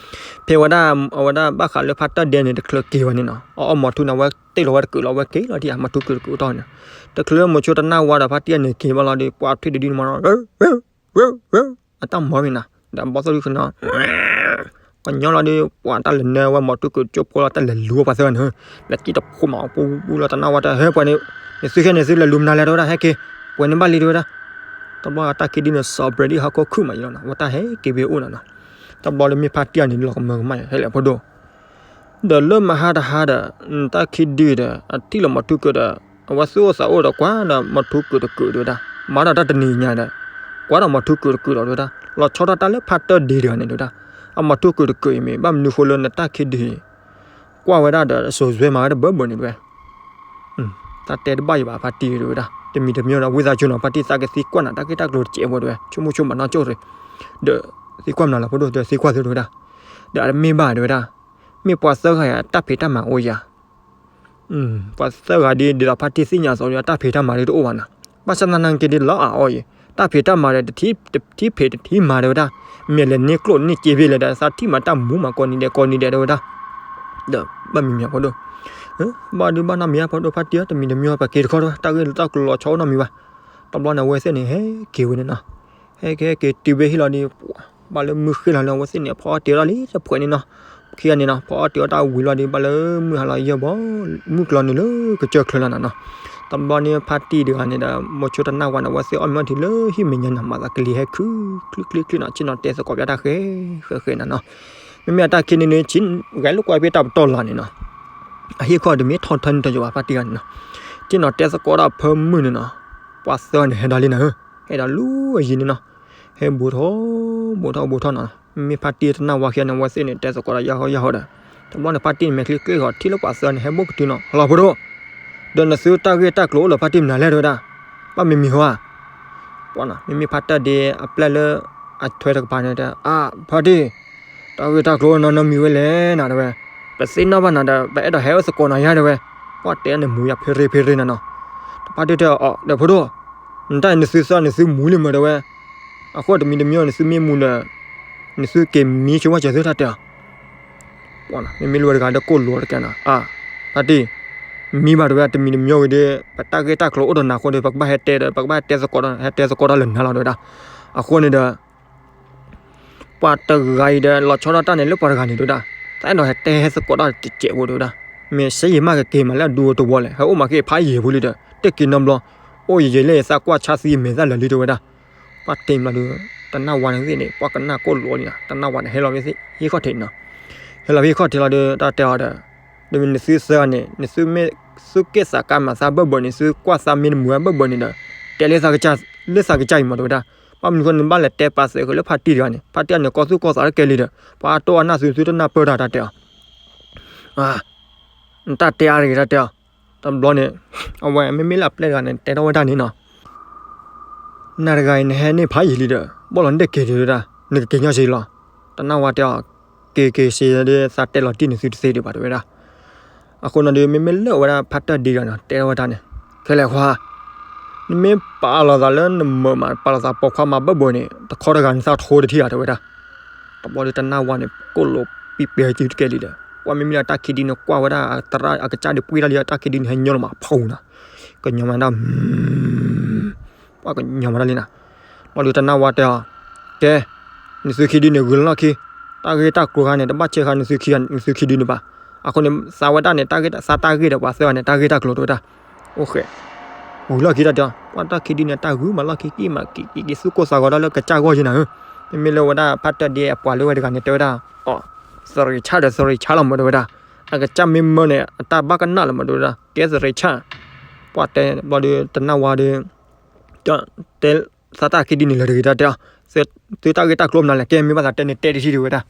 ဖဲဝဲဒၣ် အဝဲဒၣ်ဘၣ်ဃးလၢဖါတၢၢ်ဒ့န့ၣ် တချုးက့ၤဝဲန့ၣ်နီၤ အအီၣ်မီၤထူန့ၣ် အဝဲတ့ၢ်လီၤဝဲတကုာ်လီၤ အဝဲက့ၤလီၤဒံး မီၤထူကုာ်တကုာ်တီၢ်န့ၣ်, တချုးလၢမိၤဆိတနၢ်ဝါဒီးဖါတံၢ်န့ၣ်က့ၤဘၣ်လီၤဒီး ပှၤထွံၣ်တဒုန့ၣ်မီၤ အတၢ်မီၤမ့ၢ်နၤ, ဒီးဘီသိၣ်ဒုခနီၤ ကညီလီၤဒီး ပှၤတၢ်လဲၤနၢဝဲမီၤထူကုာ်ကၠိဖိလီၤ တၢ်လဲၤလူၤပှၤသၢဂၤန့ၣ်, လဲၤကံၣ်တဖိမး ပူပူလီၤတနၢ်ဝါတၢ် ဟဲပှၤန့ၣ် နသုခဲန့ၣ်သုလဲၤလူၤမနုၤလဲၣ်တဲဝဲဒၣ် ဟဲက့ၤ ပှဲၤန့ၣ်ဘၣ်လံတဲဝဲဒၣ်, တဘျီတၢ်ခံဒုန့ၣ် စီၤဘြဲၤဒံဟီၣ်ခိၣ်ခုၣ်မးယံၤလီၤနီၤ အဝဲတၢ်ဟဲက့ၤဘ့ၣ်အိၣ်နီၤနီၤ, တဘျီလၢမ့ၢ်ဖါတံၢ်အန့ၣ်လီၤကမၢကမၣ် ဟဲလဲၣ်ဖိဒိၣ် ဒီးလၢမဟါတဟါဒီး တၢ်ခံဒုဒီး အထံၣ်လီၤမီၤထူကုာ်ဒီး အဝဲသူၣ်အိၣ်သးအိၣ်ဒီးကွၢ်ဒီး မီၤထူကုာ်တကုာ်တဲဝဲဒၣ်, မၤဒီးတၢ်တနံၤညါဒီး ကွၢ်ဒီးမီၤထူကုာ်တကုာ်ဒီးတဲဝဲဒၣ် လီၤဆီဒၣ်တၢ်လၢဖါတၢၢ်ဒ့တဂၤန့ၣ်တဲဝဲဒၣ်, အမီၤထူကုာ်တကုာ်အံၤမ့ၢ် ဘၣ်မနုၤဃိလၢနတၢ်ခံဒုအံၤ ကွၢ်ဝဲဒၣ်ဒီးစိၤစွဲမၤဝဲတဘၢဘၢန့ၣ်တဲဝဲ တၢ်တဲတဘၣ်ယံၤဘၣ်ဖါတံၢ်တဲဝဲဒၣ်, တမံၤတမံၤဒီးဝံသးစူၤနီၤ ဖါတံၢ်သးကသံကွၢ်နၤ တၢ်ဂ့ၢ်တၢ်ကျိၤတစဲးဖိတဲဝဲ ဆိကမိၣ်ဆိကမးနီၢ်ကၠိၣ်ရ့ၣ်, ဒီးသံကွၢ်မနုၤလီၤဖိဒိၣ် ဒီးသံကွၢ်သုတဲဝဲဒၣ်, ဒီးအတမ့ၢ်ဘၣ်တဲဝဲဒၣ်, မ့ၢ်ပှၤသၢဂၤအံၤ တၢ်ဖံးတၢ်မၤအိၣ်ယၤ ပှၤသၢဂၤဒ် ဒ်သိးဖါတံၢ်သ့ၣ်ညါအသိးဒီး တၢ်ဖံးတၢ်မၤဒ်တအိၣ်ဘၣ်နီၤ, ဘၣ်ဆၣ်သနာ်က့ဒ်လီၤအါအီၤအံၤ တၢ်ဖံးတၢ်မၤဒီး တထံၣ်ဖံးတထံၣ်မၤတဲဝဲဒၣ်, မ့ၢ်လဲၤန့ၢ်ကျိၣ်န့ၢ်စ့ဖဲလဲၣ်ဒီး သးထံၣ်မၤတၢ်မူမးကိးနံၤဒဲးကိးနံၤဒဲးတဲဝဲဒၣ်, ဒီးဘၣ်မံၤမံၤဖိဒိၣ်, ဘၣ်ဒုဘၣ်နီတမံၤဖိဒိၣ်ဖါတံၢ် တမံၤတမံၤပက့ၤတခီဒီး တၢ်ဂ့ၢ်တၢ်ကျိၤလီၤဆီအိၣ်နီတမံၤဘၣ်, တဘျီန့ၣ်အဝဲသ့ၣ်န့ၣ် ဟဲက့ၤဝဲန့ၣ်နီၤ, ဟဲက့ၤဟဲက့ၤတုၤဝဲဟံၣ်လီၤဒီး ပှၤ ဘၣ်လၢမုၢ်ဃ့ၢ်လီၤလၢအဝဲသ့ၣ်န့ၣ် ဖီအီၣ်တ့ၢ်အီၣ်တၢ်လံတဖှဲးန့ၣ်နီၤ. ခံဂၤန့ၣ်နီၤ ဖီအီၣ်တ့ၢ်အီၣ်တၢ်ဝံၤလီၤဒီး ဘၣ်လၢမုၢ်ဟါလီၤယဲၢ်ဘီ မုၢ်ကျီၤနုာ်လၢကစၢၢ်ချၢလီၤနီၤနီၤ. တဘျီန့ၣ်ဖါတံၢ်တဂၤန့ၣ်ဒီး မိၤဆိတနၢ်ဝါန့ၣ် အဝဲသ့ၣ်အီၣ်မ့ၤအီထံလၢဟံၣ်မဲာ်ညါနီၤ မၤသးကလံၤဟဲခု ချံချံချံနီၤ ဆ့ၣ်နီၤတဲသကိးပျၢ်တၢ်ဃဲ ဃဲဃဲနီၤနီၤ. မ့မ့ၢ်အတၢ်ခံနွံနွံ ဂဲၤလိာ်ကွၢ်ဖဲတၢ်ပတီၢ်လီၤန့ၣ်နီၤ အဟံၣ်ခီၣ်တမ့ၢ်ထီၣ်ထၢနံၤတယိာ်ဘၣ် ဖါတံၢ်တဂၤန့ၣ်နီၤ. ဆ့ၣ်နီၤတဲသကိးတၢ်ဖၢမုၢ်န့ၣ်နီၤ ပှၤသၢဂၤန့ၣ်ဟဲဒီးလံနၤဧၢ, ဟဲဒီးလူၤအယံၤန့ၣ်နီၤ. ဟဲဘူးထီၣ် ဘူးထီၣ် ဘူးထီၣ်နီၤ. မ့မ့ၢ်ဖါတံၢ်တနၢ်ဝါခံဂၤန့ၣ် အဝဲသ့ၣ်န့ၣ် တဲသကိးဒီးယၢ်ဟီယၢ်ဟီဒီး တဘျီန့ၣ် ဖါတံၢ်န့ၣ် မဲာ်ချံကျ့ၢ်ဃီၤ ထံၣ်လၢပှၤသၢဂၤန့ၣ် ဟဲဘူးကတုၤနီၤ ဟလီၤဖိဒိၣ်, ဒီးနသုတၢ်ဂ့ၢ်တၢ်ကျိၤအိၣ်လၢဖါတံၢ်မနုၤလဲၣ် တဲဝဲဒၣ်. ဘၣ်မံၤမံၤဟီဧါ. ပှၤနီၤ မ့မ့ၢ်ဖါတၢၢ်ဒ့အပျဲၢ်လၢအထွဲတကပၤန့ၣ်တဲ အါ ဖါတံၢ် တၢ်ဂ့ၢ်တၢ်ကျိၤနီၤ နီၤမံၤဝဲလဲၣ်နၤ တဲဝဲ. ပသ့ၣ်နီၣ်ဘၣ်နၤဒီး ပအဲၣ်ဒိးဟဲအိၣ်သကိးနၤယါ တဲဝဲ. ပှၤတဲန့ၣ်မူၤယါဖ့ရ့ဖ့ရ့နၤနီၤ. တဖါတံၢ်တဲအီၤ ဒီးဖိဒိၣ် နတၢ်န့ၣ်နသုသၢန့ၣ်သုမူၤလံမး တဲဝဲ. အဃိတမံၤတမံၤနသုမ့ၢ်မူၤဒီး နသုက့ၤမံဆိဝဲစၢၤသုတၢ်တဲအီၤ. မ့မ့ၢ်လၢဝဲတဂၤဒီးကိၢ်လိာ်တကဲနီၤ အါ ဖါတံၢ် မံဘၣ်တဲဝဲ တမံၤတမံၤဂ့ၤဒီး ပတၢ်ဂ့ၢ်တၢ်ကျိၤအိၣ်ဒီးနၤအဃိဒီး ပကဘၣ်ဟဲတဲဒီး ပကဘၣ်ဟဲတဲသကိး ဟဲတဲသကိးတၢ်လၢနၤလီၤ တဲဝဲဒၣ်. အဃိန့ၣ်ဒီး ပှၤတဂၤအံၤဒီး လီၤဆီဒၣ်တၢ်န့ၣ်လၢပှၤတဂၤန့ၣ် တဲဝဲဒၣ်. တအဲၣ်ဒိးဟဲတဲဟဲသကိးတၢ်တစဲးဖိ တဲဝဲဒၣ်. မ့ၢ်စဲယံာ်မးကက့ၤမးလၢအဒူတဝီလဲၣ် ဟဲအိၣ်မးက့ၤဖးယံာ်ဖိလံဒီး တက့ၤနီတဘျီ အိၣ်ယံာ်ယံာ်လၢယသးကွၢ်ဆါသံမဲာ်သၣ်လၢာ်လံ တဲဝဲဒၣ်. ပှၤတ့ၢ်ဘျီဒီး တနၢ်ဝါန့ၣ်သ့ၣ်န့ၣ် ပှၤကနၣ်ကိၢ်လိာ်လံနီၤ တနၢ်ဝါန့ၣ် ဟဲလီၤဖဲဟံၣ်ခီၣ်ထံးန့ၣ်နီၤ. ဟဲလီၤဖဲဟံၣ်ခီၣ်ထံးလီၤဒီး တၢ်တဲအီၤဒီး ဒီးနသုသၢဂၤန့ၣ် နသုမ့ၢ် သုက့ၢ်သးကါမၤသးဘၢၣ်ဘၢၣ်န့ၣ် သုကွၢ်သးမ့ၢ်တမုာ်ဘၢၣ်ဘၢၣ်န့ၣ်ဒီး တဲလၢသးကစၢ်အံၤမး တဲဝဲဒၣ်. ဘၣ်မနုၤဃိနဘၣ်လဲၤတဲပာ်စၢၤဃုာ်လၢဖါတံၢ်တဂၤန့ၣ် ဖါတံၢ်န့ၣ် ကီၢ်သူၣ်ကီၢ်သးတကဲလံဒီး ပှၤအတိၢ်အနၢ်သုသုတနၢ်ပၢၢ်တၢ် တၢ်တဲအီၤ နတၢ်တဲအါတဂ့ၤ တၢ်တဲအီၤ. တဘျီန့ၣ် အဝဲမ့မ့ၢ်လၢအပျဲၢ်တဂၤန့ၣ် တဲထီၣ်ဝဲဒၣ်န့ၣ်နီၤ နၤတဂၤအံၤ နဟဲန့ၢ်ဖးယံာ်လံဒီး ဘီၣ်လီၤနဒဲၣ်က့ၤ တဲဝဲဒၣ်. နကက့ၤညီစ့လီၤ. တနၢ်ဝါတဲအီၤ က့ၤက့ၤစ့ဒီး သးတဲလီၤတံၢ်န့ၣ်သုတသ့ဒံးဘၣ် တဲဝဲဒၣ်. အဃိန့ၣ်ဒီး မ့မ့ၢ်လၢဝဲဒၣ်ဖါတၢၢ်ဒ့တဂၤန့ၣ် တဲထီၣ်ဝဲဒၣ်န့ၣ် ခဲလၢာ်ခွါ နမ့ၢ်ပာ်လီၤသးလၢနမၢာ်မး ပာ်လီၤသးပိာ်ခွါမးဘၢၣ်ဘၢၣ်န့ၣ် တခီတဂၤနသးထိတထံၣ်ဧါ တဲဝဲဒၣ်. တဘျီဒီးတနၢ်ဝါန့ၣ် ကိၢ်လိာ်ပံပှဲၤစုတကဲလံဒီး ပှၤမ့မ့ၢ်လၢတၢ်ခံဒုန့ၣ် ကွၢ်ဝဲဒၣ်အသရၣ်အကစၢ်ဒီးပှ့ၤတၢ်လံ တၢ်ခံဒုန့ၣ် ဟဲညီလီၤမးဖီနီၤ ကညီမးဒၣ် ပှၤကညီမးဒၣ်လံနီၤ. ဘျီဒီးတနၢ်ဝါတဲအီၤ ကဲ နသုခံဒုန့ၣ် ဂုၤလီၢ်ခံ တၢ်ဂ့ၢ်တၢ်ကျိၤခါန့ၣ် တဘၣ်ဆဲးဃာ်နသုခံဒုန့ၣ်ဘၣ်. အဃိန့ၣ် သးဝဲဒၣ်န့ၣ် တၢ်ဂ့ၢ်သးတၢ်ဂ့ၢ်ဒီး ပှၤသၢဂၤန့ၣ် တၢ်ဂ့ၢ်တၢ်ကျိၤ တဲဝဲဒၣ်. အိၣ်ဃဲ ဂုၤလီၢ်ခံတၢ်တဲအီၤ ပှၤတၢ်ခံဒုန့ၣ် တၢ်ဂုၤမးလီၢ်ခံ ကံၣ်မးကံၣ်ကံၣ်ကံၣ် သူၣ်ကိၢ်သးဂီၤတၢ်လၢကစၢ်ဂီၢ်ယဲနီၤဧၢ. မ့မ့ၢ်လၢဝဲဒၣ်ဖါတၢၢ်ဒ့အပှၤလၢဝဲတဂၤန့ၣ် တဲဝဲဒၣ် အိၣ် သရံးဆၣ်ဒီးသရံးဆၣ်လီၤမး တဲဝဲဒၣ်. အကစၢ်မ့ၢ်မၢန့ၣ် အတၢ်ဘၣ်ကနၣ်လီၤမး တဲဝဲဒၣ် ကဲသရံးဆၣ်. ပှၤတဲဘျီဒီးတနၢ်ဝါဒီး တဲ သးတၢ်ခံဒုန့ၣ်လၢတဂ့ၤ တၢ်တဲအီၤ သုတၢ်ဂ့ၢ်တၢ်ကျိၤမနုၤလဲၣ် ကဲမ့ၢ်ဘၣ်သးတဲန့ၣ် တဲတထံၣ် တဲဝဲဒၣ်.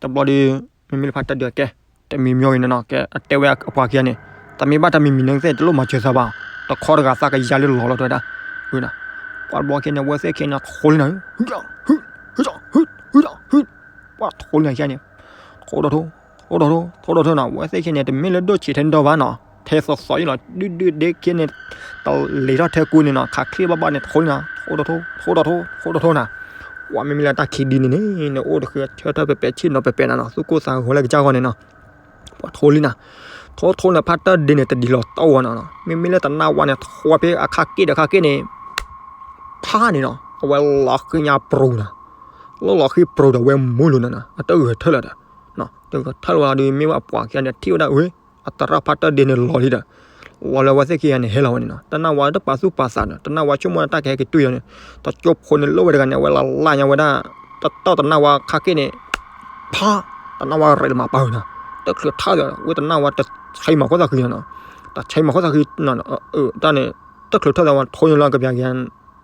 တဘျီဒီး မ့မ့ၢ်လၢဖါတၢၢ်ဒ့ကဲ တမံၤမံၤဂ့ၤနီၤနီၤ ကဲအတဲဝဲအပှၤခံဂၤန့ၣ် တမ့ၢ်ဘၣ်တၢ်မံၤမံၤန့ၣ်သ့ၣ် တလိၣ်မၤစၢၤသးဘၣ်. တခီတဂၤသးကယါလၢလီၤလီၤ တဲဝဲဒၣ်. ပှၤတဘျီခံန့ၣ် အဝဲသ့ၣ်ခံန့ၣ် ထိလံနီၤ ဟုၣ် ဟုၣ် ဟုၣ် ဟုၣ် ပှၤထိလံနီၤခံဂၤန့ၣ် ထိဒီးထိ ထိဒီးထိ ထိဒီးထိနီၤ အဝဲသ့ၣ်ခံန့ၣ် တမ့ၢ်လၢဒိၣ်ဆံးထဲန့ၣ်ဒီးဘၣ်နီၤ ထဲသိးသိးအံၤလီၤ ဒုၣ်ဒုၣ်ဒ့ခံန့ၣ် တလံၤထီၣ်ထဲကူန့ၣ်နီၤ ခးချ့ဘၣ်ဘၣ်န့ၣ် ထိလံနီၤ ထိဒီးထိ ထိဒီးထိ ထိဒီးထိနီၤ. ပှၤမ့မ့ၢ်လၢတၢ်ခံဒုန့ၣ်န့ၣ် နအိၣ်တဃုဆၢထၢၣ်ပှဲၤပှဲၤ ဆ့ၣ်နီၤပှဲၤပှဲၤနၤနီၤ သူၣ်ကိၢ်သးဂီၤလၢကစၢ်ဂီၢ်န့ၣ်နီၤ ပှၤထိလံနီၤ ထိထိန့ၣ် ဖါတၢၢ်ဒ့န့ၣ် တဒ်လီၤတီဝဲနီၤနီၤ မ့မ့ၢ်လၢတနၢ်ဝါန့ၣ် ထိဖဲအခါက့ၣ်ဒီးအခါက့ၣ်န့ၣ် ဖးန့ၣ်နီၤ အဝဲလီၤဃံညါပြူၤနီၤ လီၤလီၤဃံပြူၤဒီး အဝဲမူလိာ်နီၤနီၤ အတဂဲၤထၢၣ်လၢၤဒီး တဂဲၤထၢၣ်လၢၤဝဲဒီး မ့ၢ်ဝဲအပှၤခံဂၤန့ၣ် ထံၣ်ဝဲဒၣ် အဝဲ အသရၣ်ဖါတၢၢ်ဒ့န့ၣ်လီၤလံဒီး လီၤလၢအဝဲသ့ၣ်ခံဂၤန့ၣ် ဟဲလီၤဝဲန့ၣ်နီၤ တနၢ်ဝါတပာ်သူၣ်ပာ်သးဒီး တနၢ်ဝါဆိကမိၣ်တၢ်ကဟဲက့ၤတွံၢ်အီၤန့ၣ် တကၠိဖိန့ၣ်လိၣ်ဝဲတဂၤန့ၣ် အဝဲလီၤလၢညါဝဲဒၣ် တတီၢ်တနၢ်ဝါခါက့ၣ်န့ၣ် ဖး တနၢ်ဝါရဲးလၢမၤပၢ်နီၤ တချုးထၢၣ်ဒီး ဝဲတနၢ်ဝါတဆဲးမၤခိၣ်သးဃံနီၤနီၤ တဆဲးမၤခိၣ်သးဃံ တၢ်န့ၣ် တချုးထၢၣ်သးဝဲထိညါလၢကပျးက့ၤ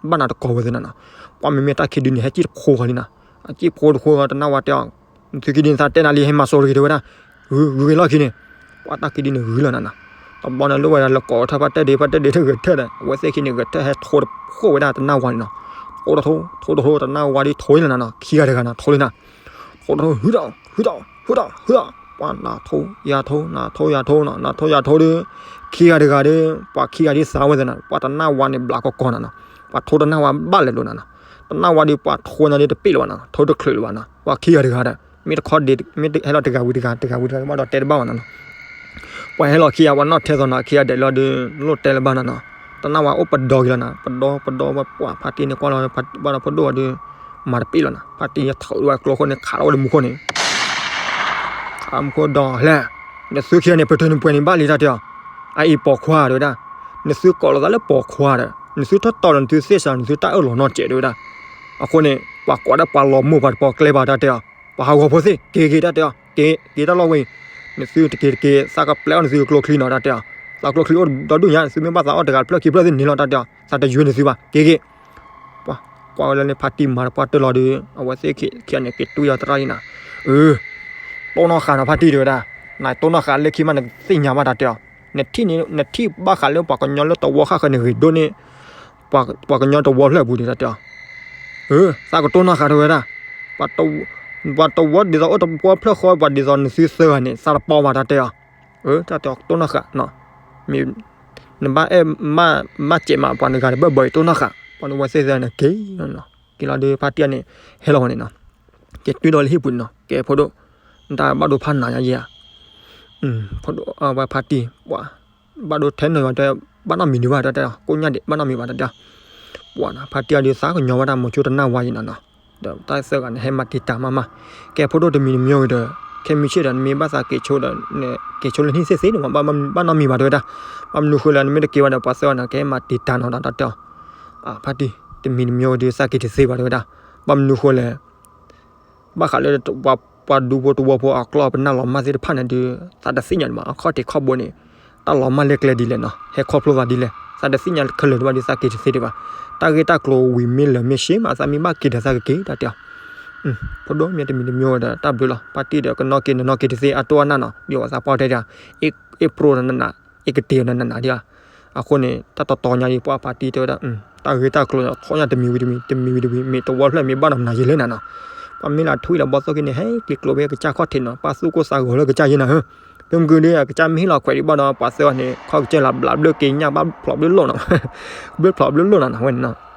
ဘၣ်နၤတကိးဝဲသ့ၣ်နီၤနီၤ ပှၤမ့မ့ၢ်တၢ်ခံဒုန့ၣ် ဟဲစံၣ်တခိၣ်ဃီလံနီၤ အစံၣ်ဖိတခိၣ်ဃီ တနၢ်ဝါတဲအီၤ သုခံဒုန့ၣ် သးတဲနၤလံ ဟဲမၤစိၤတဂ့ၤ တဲဝဲဒၣ် ဂုၤဂုၤဂ့ၤလီၢ်ခံန့ၣ် ပှၤတၢ်ခံဒုန့ၣ်ဂုၤလီၤနီၤနီၤ တဘျီန့ၣ်လိၣ်ဝဲဒၣ်လၢကိးထၢၣ်ဖါတၢၢ်ဒ့ ဖါတၢၢ်ဒ့တဂဲၤထၢၣ်ဒီး အဝဲသ့ၣ်ခံန့ၣ် ဂဲၤထၢၣ်ဟဲထိတခိၣ်ဝဲဒၣ်တနၢ်ဝါန့ၣ်နီၤ ထိတထိ ထိတထိ တနၢ်ဝါဒ်ထိလံနီၤနီၤ ခံဂၤတဂၤနီၤ ထိလံနီၤ ထိတထိ ဟုၣ်ဒီး ဟုၣ်ဒီး ဟုၣ်ဒီး ဟုၣ်ဒီး ပှၤနၤထိ ယၤထိ နၤထိ ယၤထိနီၤ နၤထိ ယၤထိဒီး ခံဂၤတဂၤဒီး ပှၤခံဂၤဒ်သးဝဲသ့ၣ်နီၤ ပှၤတနၢ်ဝါန့ၣ်ဘျးကီကီနီၤနီၤ ပှၤထိတနၢ်ဝါဘၣ်လဲၤလိာ်နီၤနီၤ တနၢ်ဝါဒီးပှၤထိညါဒီးတပ့ၢ်လၢၤဘၣ်နီၤ ထိတချုးလၢၤဘၣ်နီၤ ပှၤခံဂၤတဂၤဒီး မ့ၢ်တခီဒ့ မ့ၢ်ဟဲလီၤတဂၤဝံၤတဂၤ တဂၤဝံၤတဂၤ ဘၣ်ဒီးတဲတဘၣ်ဘၣ်နီၤနီၤ ပှၤဟဲလီၤခံဂၤ ပှၤနီၣ်ထဲသိးနီၤ ခံဂၤဒဲးလီၤဒီး လိၣ်တဲလၢၤဘၣ်နီၤနီၤ တနၢ်ဝါအိၣ်ပဒီဂ့ၤလီၤနီၤ ပဒီ ပဒီ ပှၤဖါတံၢ်န့ၣ်ကွၢ်လီၤ ဘၣ်ဒီးဖိဒိၣ်အီၤဒီး မၤတပ့ၢ်လီၤနၤ, ဖါတံၢ်ထီၣ်ဝဲကျိခိၣ်န့ၣ် ခးလီၤဝဲလၢမူခိၣ်န့ၣ် အမူခိၣ်ဒီးလဲၣ်, နသုခံဂၤန့ၣ် ပတုာ်နပှဲၤန့ၣ်ဘၣ်လံတၢ်တဲအီၤ, အအံၤပိာ်ခွါတဝဲဒၣ်, နသုကိးလီၤသးလၢပိာ်ခွါဒီး နသုထီၣ်တီဒီးနသုသ့ၣ်စး နသုတၢ်အၢၣ်လီၤနီၢ်စဲးတဝဲဒၣ်, အဃိန့ၣ် ပှၤကိးဒၣ်ပှၤလီၤမိၢ်ပှၤတပီၤကျဲဘၣ်တၢ်တဲအီၤ, ပှၤဟးဂီၤဖိသ့ၣ် က့ၤက့ၤတၢ်တဲအီၤ, က့ၤ က့ၤတၢ်လီၤဝဲအံၤ, နသုတက့ၤတက့ၤ သးကပျဲအီၣ်နသုကျိချံနီၤတၢ်တဲအီၤ, သးကျိချံအိၣ်ဒီဒူၣ်ညါ နသုမ့ၢ်ဘၣ်သးအီၣ်တဂၤတဖျၢၣ်ခံဖျၢၣ်သ့ၣ်န့ၣ်လီၤတၢ်တဲအီၤ, သးတယွဲနသုဘၣ် က့ၤက့ၤ ပှၤကွၢ်ဝဲလၢန့ၣ် ဖါတံၢ်မၤတပှၢ်တၢၢ်လီၤဒီး အဝဲသ့ၣ်ခံဂၤန့ၣ် က့ၤတွံၢ်အီၤသရၣ်လံနၤ, အၢ, တိၢ်နီၣ်ဃာ်နီၤဖါတံၢ်တဝဲဒၣ်, နတိၢ်နီၣ်ဃာ်လၢခံမး နသ့ၣ်ညါဘၣ်တၢ်တဲအီၤ, နထံၣ်န့ၣ် နထံၣ်ဘၣ်ဃးလၢပှၤကညီလၢတဝီဃၣ်ဃၢၤန့ၣ် ဂ့ၤဒိၣ်န့ၢ် ပှၤကညီတဝီဖျၢၣ်အပူၤဒံးတၢ်တဲအီၤ, အၢ, သးကတိၢ်နီၣ်ဃာ်တဝဲဒၣ်, ပှၤတဝီဒ်သိးအိၣ်တဝီဖျၢၣ်ဃီ ပှၤဒ်သိးနသုသၢဂၤန့ၣ် သးတပီၤဘၣ်တၢ်တဲအီၤ, အၢ, တၢ်တဲအီၤတိၢ်နီၣ်ဃာ် နဘၣ်အဲၣ်မးစဲးမး ပှၤတဂၤတဘၢၣ်ဘၢအံၤတိၢ်နီၣ်ဃာ်, ပှၤနဝဲသ့ၣ်သၢဂၤန့ၣ် က့ၤလီၤ, က့ၤလီၤဒီးဖါတံၢ်န့ၣ် ဟဲလီၤဝဲန့ၣ်နီၤ, က့ၤတွံၢ်ဒီးလၢဟံၣ်ပူၤန့ၣ်နီၤ, ကဲဖိဒိၣ်, နတၢ်ဘၣ်ဒိဖးနးညါယဲဧါ, ဖိဒိၣ်ဝဲဖါတံၢ်, ပှၤ ဘၣ်ဒိထဲနၢၤဝဲတဲ, ဘၣ်နီတမံၤဒံးဘၣ်တၢ်တဲ, ကိးညါဒံး ဘၣ်နီတမံၤဘၣ်တၢ်တဲ, ပှၤနၤ ဖါတံၢ်အီၤဒုးသးကညီၤဝဲဒၣ် မိၤဆိတနၢ်ဝါယံၤနီၤနီၤ, ဒီးတၢ်သၢဂၤန့ၣ် ဟဲမၤတံာ်တာ်မးမး, ကဲဖိဒိၣ်တမံၤတမံၤဂ့ၤဒီး, ခဲမုၢ်ဆ့ၣ်ဒီး နမ့ၢ်ဘၣ်သးက့ၤဆိဒီး, က့ၤဆိလၢနဟံၣ်သ့သ့န့ၣ်မး ဘၣ်နီတမံၤဘၣ်တၢ်တဲ, ဘၣ်မနုၤဃိလဲၣ် နမ့ၢ်တက့ၤဘၣ်ဒီး ပှၤသၢဂၤန့ၣ် ကဟဲမၤတံာ်တာ်နီၤတၢ်တဲအီၤ, ဖါတံၢ်, တမံၤတမံၤဂ့ၤဒီး သးက့ၤတသ့ဘၣ်တၢ်တဲဒၣ်, ဘၣ်မနုၤဃိလဲၣ် ဘၣ်ဃးလၢ ပှၤဒူဖိတဝီဖိအကျီၢ်ပနၢ်လီၤမၢ်သ့ၣ်တဖၣ်န့ၣ်ဒုး, သးတသ့ၣ်ညါဒံးဘၣ် အခီၣ်ထံးခီၣ်ဘိန့ၣ်, တၢ်လီၤမၢ်လၢကျဲဒ်လဲၣ်နီၤ ဟဲခီဖျိသးဒ်လဲၣ် သးတသ့ၣ်ညါခဲလၢာ်ဒံးဘၣ်ဒီး သးက့ၤတသ့ဒံးဘၣ်, တၢ်ဂ့ၢ်တၢ်ကျိၤဝံၤမ့ၢ်လၢာ်မ့ၢ်ရှဲမး သးမ့ၢ်ဘၣ်က့ၤဒီးသးကက့ၤတၢ်တဲအီၤ, ဖိဒိၣ်မ့ၢ်တမံၤတမံၤဝဲဒီး တၢ်ဘျုးလီၤ ပှၤတံၢ်ဒီး ကနီၣ်က့ၤနနီၣ်က့ၤတသ့အတိၢ်အနၢ်နီၤ ဒ်သိးသးပှၢ်တဲဒ်, အ့ၣ်ပြိနနး အ့ၣ်ကတ့ၢ်နနးဒ်, အဃိန့ၣ် တၢ်တီတီညါဒ်ပှၤဖါတံၢ်တဲဝဲဒၣ်, တၢ်ဂ့ၢ်တၢ်ကျိၤန့ၣ် ခီညါတမံၤဝံၤတမံၤ တမံၤဝံၤတမံၤ မ့ၢ်တဝီဖျၢၣ်မ့ၢ်ဘၣ်ဒီးမနုၤယလဲၣ်နၤနီၤ, ပှၤမ့ၢ်လၢထွံၣ်လီၤဘီသိၣ်က့ၤန့ၣ် ဟဲက့ၤကျိၤဖဲကစၢ်ခီၣ်ထံးနီၤ ပှၤသူၣ်ကိၢ်သးဂီၤလၢကစၢ်ယဲနၤဧၢ, ဖဲမုၢ်ကဒုး ကစၢ်မ့ၢ်ဟ့ၣ်လီၤခွဲးဒံးဘၣ်ဒီး ပှၤသၢဂၤန့ၣ် ခီၣ်ကစၢ်လၢဘျးဘျၢက့ၤညၣ် ဘၣ်ဖျိးဘျုးလိၣ်နီၤ, ဘျုးဖျိးဘျုးလိၣ်နီၤ ဝဲန့ၣ်နီၤ,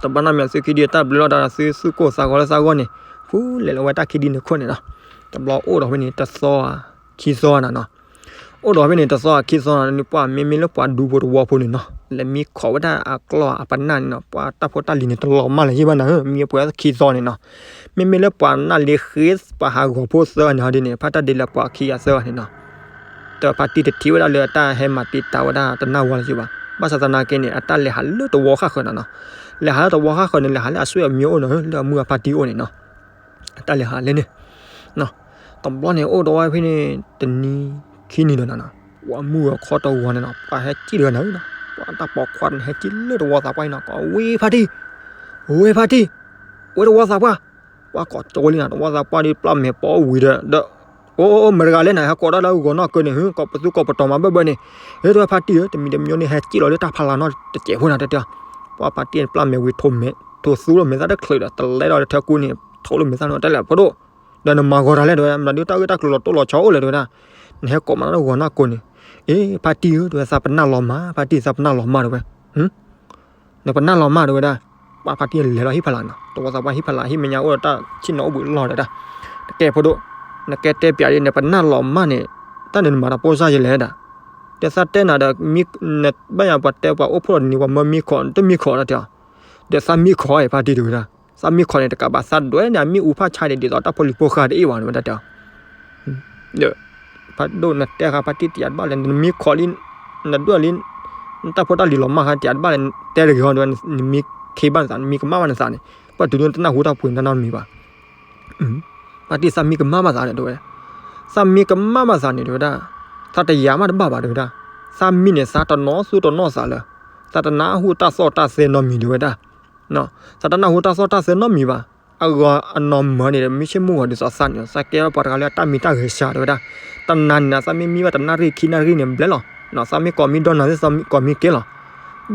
တဘၣ်နီတမံၤသုခံဒုး တၢ်ဘျုးလီၤတၢ်သုသူၣ်ကိၢ်သးဂီၤလၢသးဂီၢ်န့ၣ်, ဖူလဲၤလီၤဝဲတၢ်ခံဒုန့ၣ်ခိၣ်န့ၣ်နီၤ, တဘျီအိၣ်ဒီးဖဲန့ၣ် တသီဧါ, ခံသီနၤနီၤ, အိၣ်ဒီးဖဲန့ၣ် တသီခံသီနၤန့ၣ် ပှၤမ့မ့ၢ်လၢပှၤဒူဖိတဝီဖိန့ၣ်နီၤ လဲၤမံခီးဝဲဒၣ်အကျီၢ်အပနၢ်န့ၣ်နီၤ ပှၤတၢ်ဖိတၢ်လံၤန့ၣ် တလီၤမၢ်လၢၤယဲၢ်ဘၣ်နၤဧၢ မံပှဲၤခံသီန့ၣ်နီၤ, မ့မ့ၢ်လၢပှၤနၢ်လံဃ့ ပှၤဟးဂီၤဖိသၢဂၤန့ၣ်ဟီဒ်န့ၣ် ဖါတၢ်ဒ်လၢပှၤခံဂၤသၢဂၤန့ၣ်နီၤ, ဒီးဖါတံၢ်တထံၣ်ဝဲဒၣ်လၢအတၢ်ဟဲမၤတံာ်တာ်ဝဲဒၣ်တနၢ်ဝါလၢၤဘၣ်, ဘၣ်ဆၣ်သနာ်က့န့ၣ် အတၢ်လဲၤဟးလၢတဝီဃၣ်ဃၢၤနၤနီၤ, လဲၤဟးလၢတဝီဃၣ်ဃၢၤန့ၣ် လဲၤဟးလၢအဆွေအမျိုးအိၣ်နီၤ လၢအမုၢ်အဖါတံၢ်အိၣ်န့ၣ်နီၤ တၢ်လဲၤဟးလဲၣ်န့ၣ်, တဘျီန့ၣ်အိၣ်ဒီးဝဲဖဲန့ၣ် တနံၤခံနံၤဒီးနၤနီၤ, ပှၤမုၢ်ဂီၤခီတဂီၤန့ၣ်နီၤ ပှၤဟဲစံၣ်တဂၤနၤဧၢနီၤ, ပှၤတၢ်ပိာ်ခွါန့ၣ် ဟဲစံၣ်လၢတဝီသးပှၢ်အံၤနီၤ ကိးဝဲဖါတံၢ်, ဝဲဖါတံၢ်, ဝဲတဝီသးပှၢ်, ပှၤကိးကၠီဝဲလံနီၤ တဝီသးပှၢ်ဒီးပျၢ်မဲာ်ပိာ်ဝံၤဒီး, ဒီး, အိၣ်အိၣ်အိၣ် မတၤတဂၤလဲၣ်နၤ ဟဲကိးတၢ်လၢဂီၤနီၢ်ကၢန့ၣ် ဟ့ၣ်ကိးပသူကိးပတီၤမၤဘၢၣ်ဘၢၣ်န့ၣ်, ဟ့ၣ်တဝဲဖါတံၢ်ဧၢ တမံၤတမံၤန့ၣ် ဟဲစံၣ်လီၤလၢတၢ်ဖးလၢ်နီၢ်တစဲးဖိနၤတဲတဲ, ပှၤဖါတံၢ်န့ၣ်ပျၢ်မဲာ်ဝံၤ ထိးသူလီၤမဲာ်သၣ်တချုးဒီး တလဲဒီးလၢထၢကူန့ၣ် ထိးလီၤမဲာ်သၣ်နီၤ တဲလဲၣ်ဖိဒိၣ်, ဒီးနမၤဂီၤတၢ်လဲၣ်တဲဝဲ မတၤဒုးတၢ်ဂ့ၢ်တၢ်ကျိၤလီၤတိၢ်လီၤဆီအိၣ်လဲၣ်တဲဝဲဒၣ်, နဟဲကိးမးလၢဂီၤနီၢ်ကၢန့ၣ်, အ့ ဖါတံၢ်ဧၢ တဲဝဲ သးပနၢ်လီၤမၢ် ဖါတံၢ်သးပနၢ်လီၤမၢ်တဲဝဲ နပနၢ်လီၤမၢ်တဲဝဲဒၣ်, ပှၤဖါတံၢ်လဲၤလီၤဟံၣ်ဖးလၢ်နီၤ တဝီသးပှၢ်ဟံၣ်ဖးလၢ် ဟံၣ်မဲာ်ညါအိၣ်ဒီးတၢ်ဆ့ၣ်နီၤအိၣ်ဘှံးလီၢ်ဒီးတၢ်, တကဲဖိဒိၣ်, နကဲတဲပျးဒ် နပနၢ်လီၤမၢ်န့ၣ်, တၢ်န့ၣ်နမၤတၢ်ပိၢ်စၢ်ယဲလဲၣ်ဒၣ်, ဒီးသးတဲနၤဒီး, နဘၣ်ယၤပှၤတဲပှၤအိၣ်ဖှိၣ်လီၤတနံၤ ပှၤမၢမံခီး တမံခီးတၢ်တဲအီၤ, ဒီးသးမံခီးအံၤဖါတံၢ်တဲဝဲဒၣ်, သးမံခီးန့ၣ်တကးဘၣ်သးဒွဲၣ်န့ၣ် အမ့ၣ်အူဖးဆါဒ်သိးတၢ်ဖိလံၤဖိဃာ်တအ့ၣ်ဝဲတဲဝဲဒၣ်တဲအီၤ ဒီး, ဖးဒိၣ်နတဲဃာ်ဖါတံၢ်တယးတဘၣ်လဲၣ် နမံခီးလံ, နဒွဲၣ်လံ, နတၢ်ဖိတၢ်လံၤလီၤမၢ်ဃာ်တယးတဘၣ်လဲၣ် တဲတဂ့ၤဟီဒီး နမံခ့ဘၣ်နသး နမံကမၣ်ဘၣ်နသးန့ၣ်, ပှၤတုၤဒၣ်တနၢ်ဟူတၢ်ပှ့ၤတၢ်နီတမံၤဘၣ်, ဖါတံၢ်သးမံကမၣ်ဘၣ်သးန့ၣ်တဲဝဲ, သးမံကမၣ်ဘၣ်သးန့ၣ်တဲဝဲဒၣ်, သးတယးမးတဘၣ်ဘၣ်တဲဝဲဒၣ်, သးမံန့ၣ် သးတနီသူတနီသးလၢ, သးတနၢ်ဟူတၢ်သီၣ်တၢ်သဲနီတမံၤတဲဝဲဒၣ် သးတနၢ်ဟူတၢ်သီၣ်တၢ်သဲနီတမံၤဘၣ်, အဂီၤအနီၢ်မၢန့ၣ်ဒီး မ့ၢ်ဆ့ၣ်မုၢ်ဂီၤဒ်သိးသးန့ၣ် သးကဲထီၣ်ပှၤတဂၤလၢအတၢ်မံတၢ်ဂဲၤစှၤတဲဝဲဒၣ်, တနၤန့ၣ်နၤ သးမ့ၢ်မံဘၣ်တနၣ်ရံၣ်ခံနၣ်ရံၣ်န့ၣ် ဘျဲလီၤ, သးမ့ၢ်ကိးမံဒီနၤသ့ၣ် သးမ့ၢ်ကိးမံကဲလီၤ,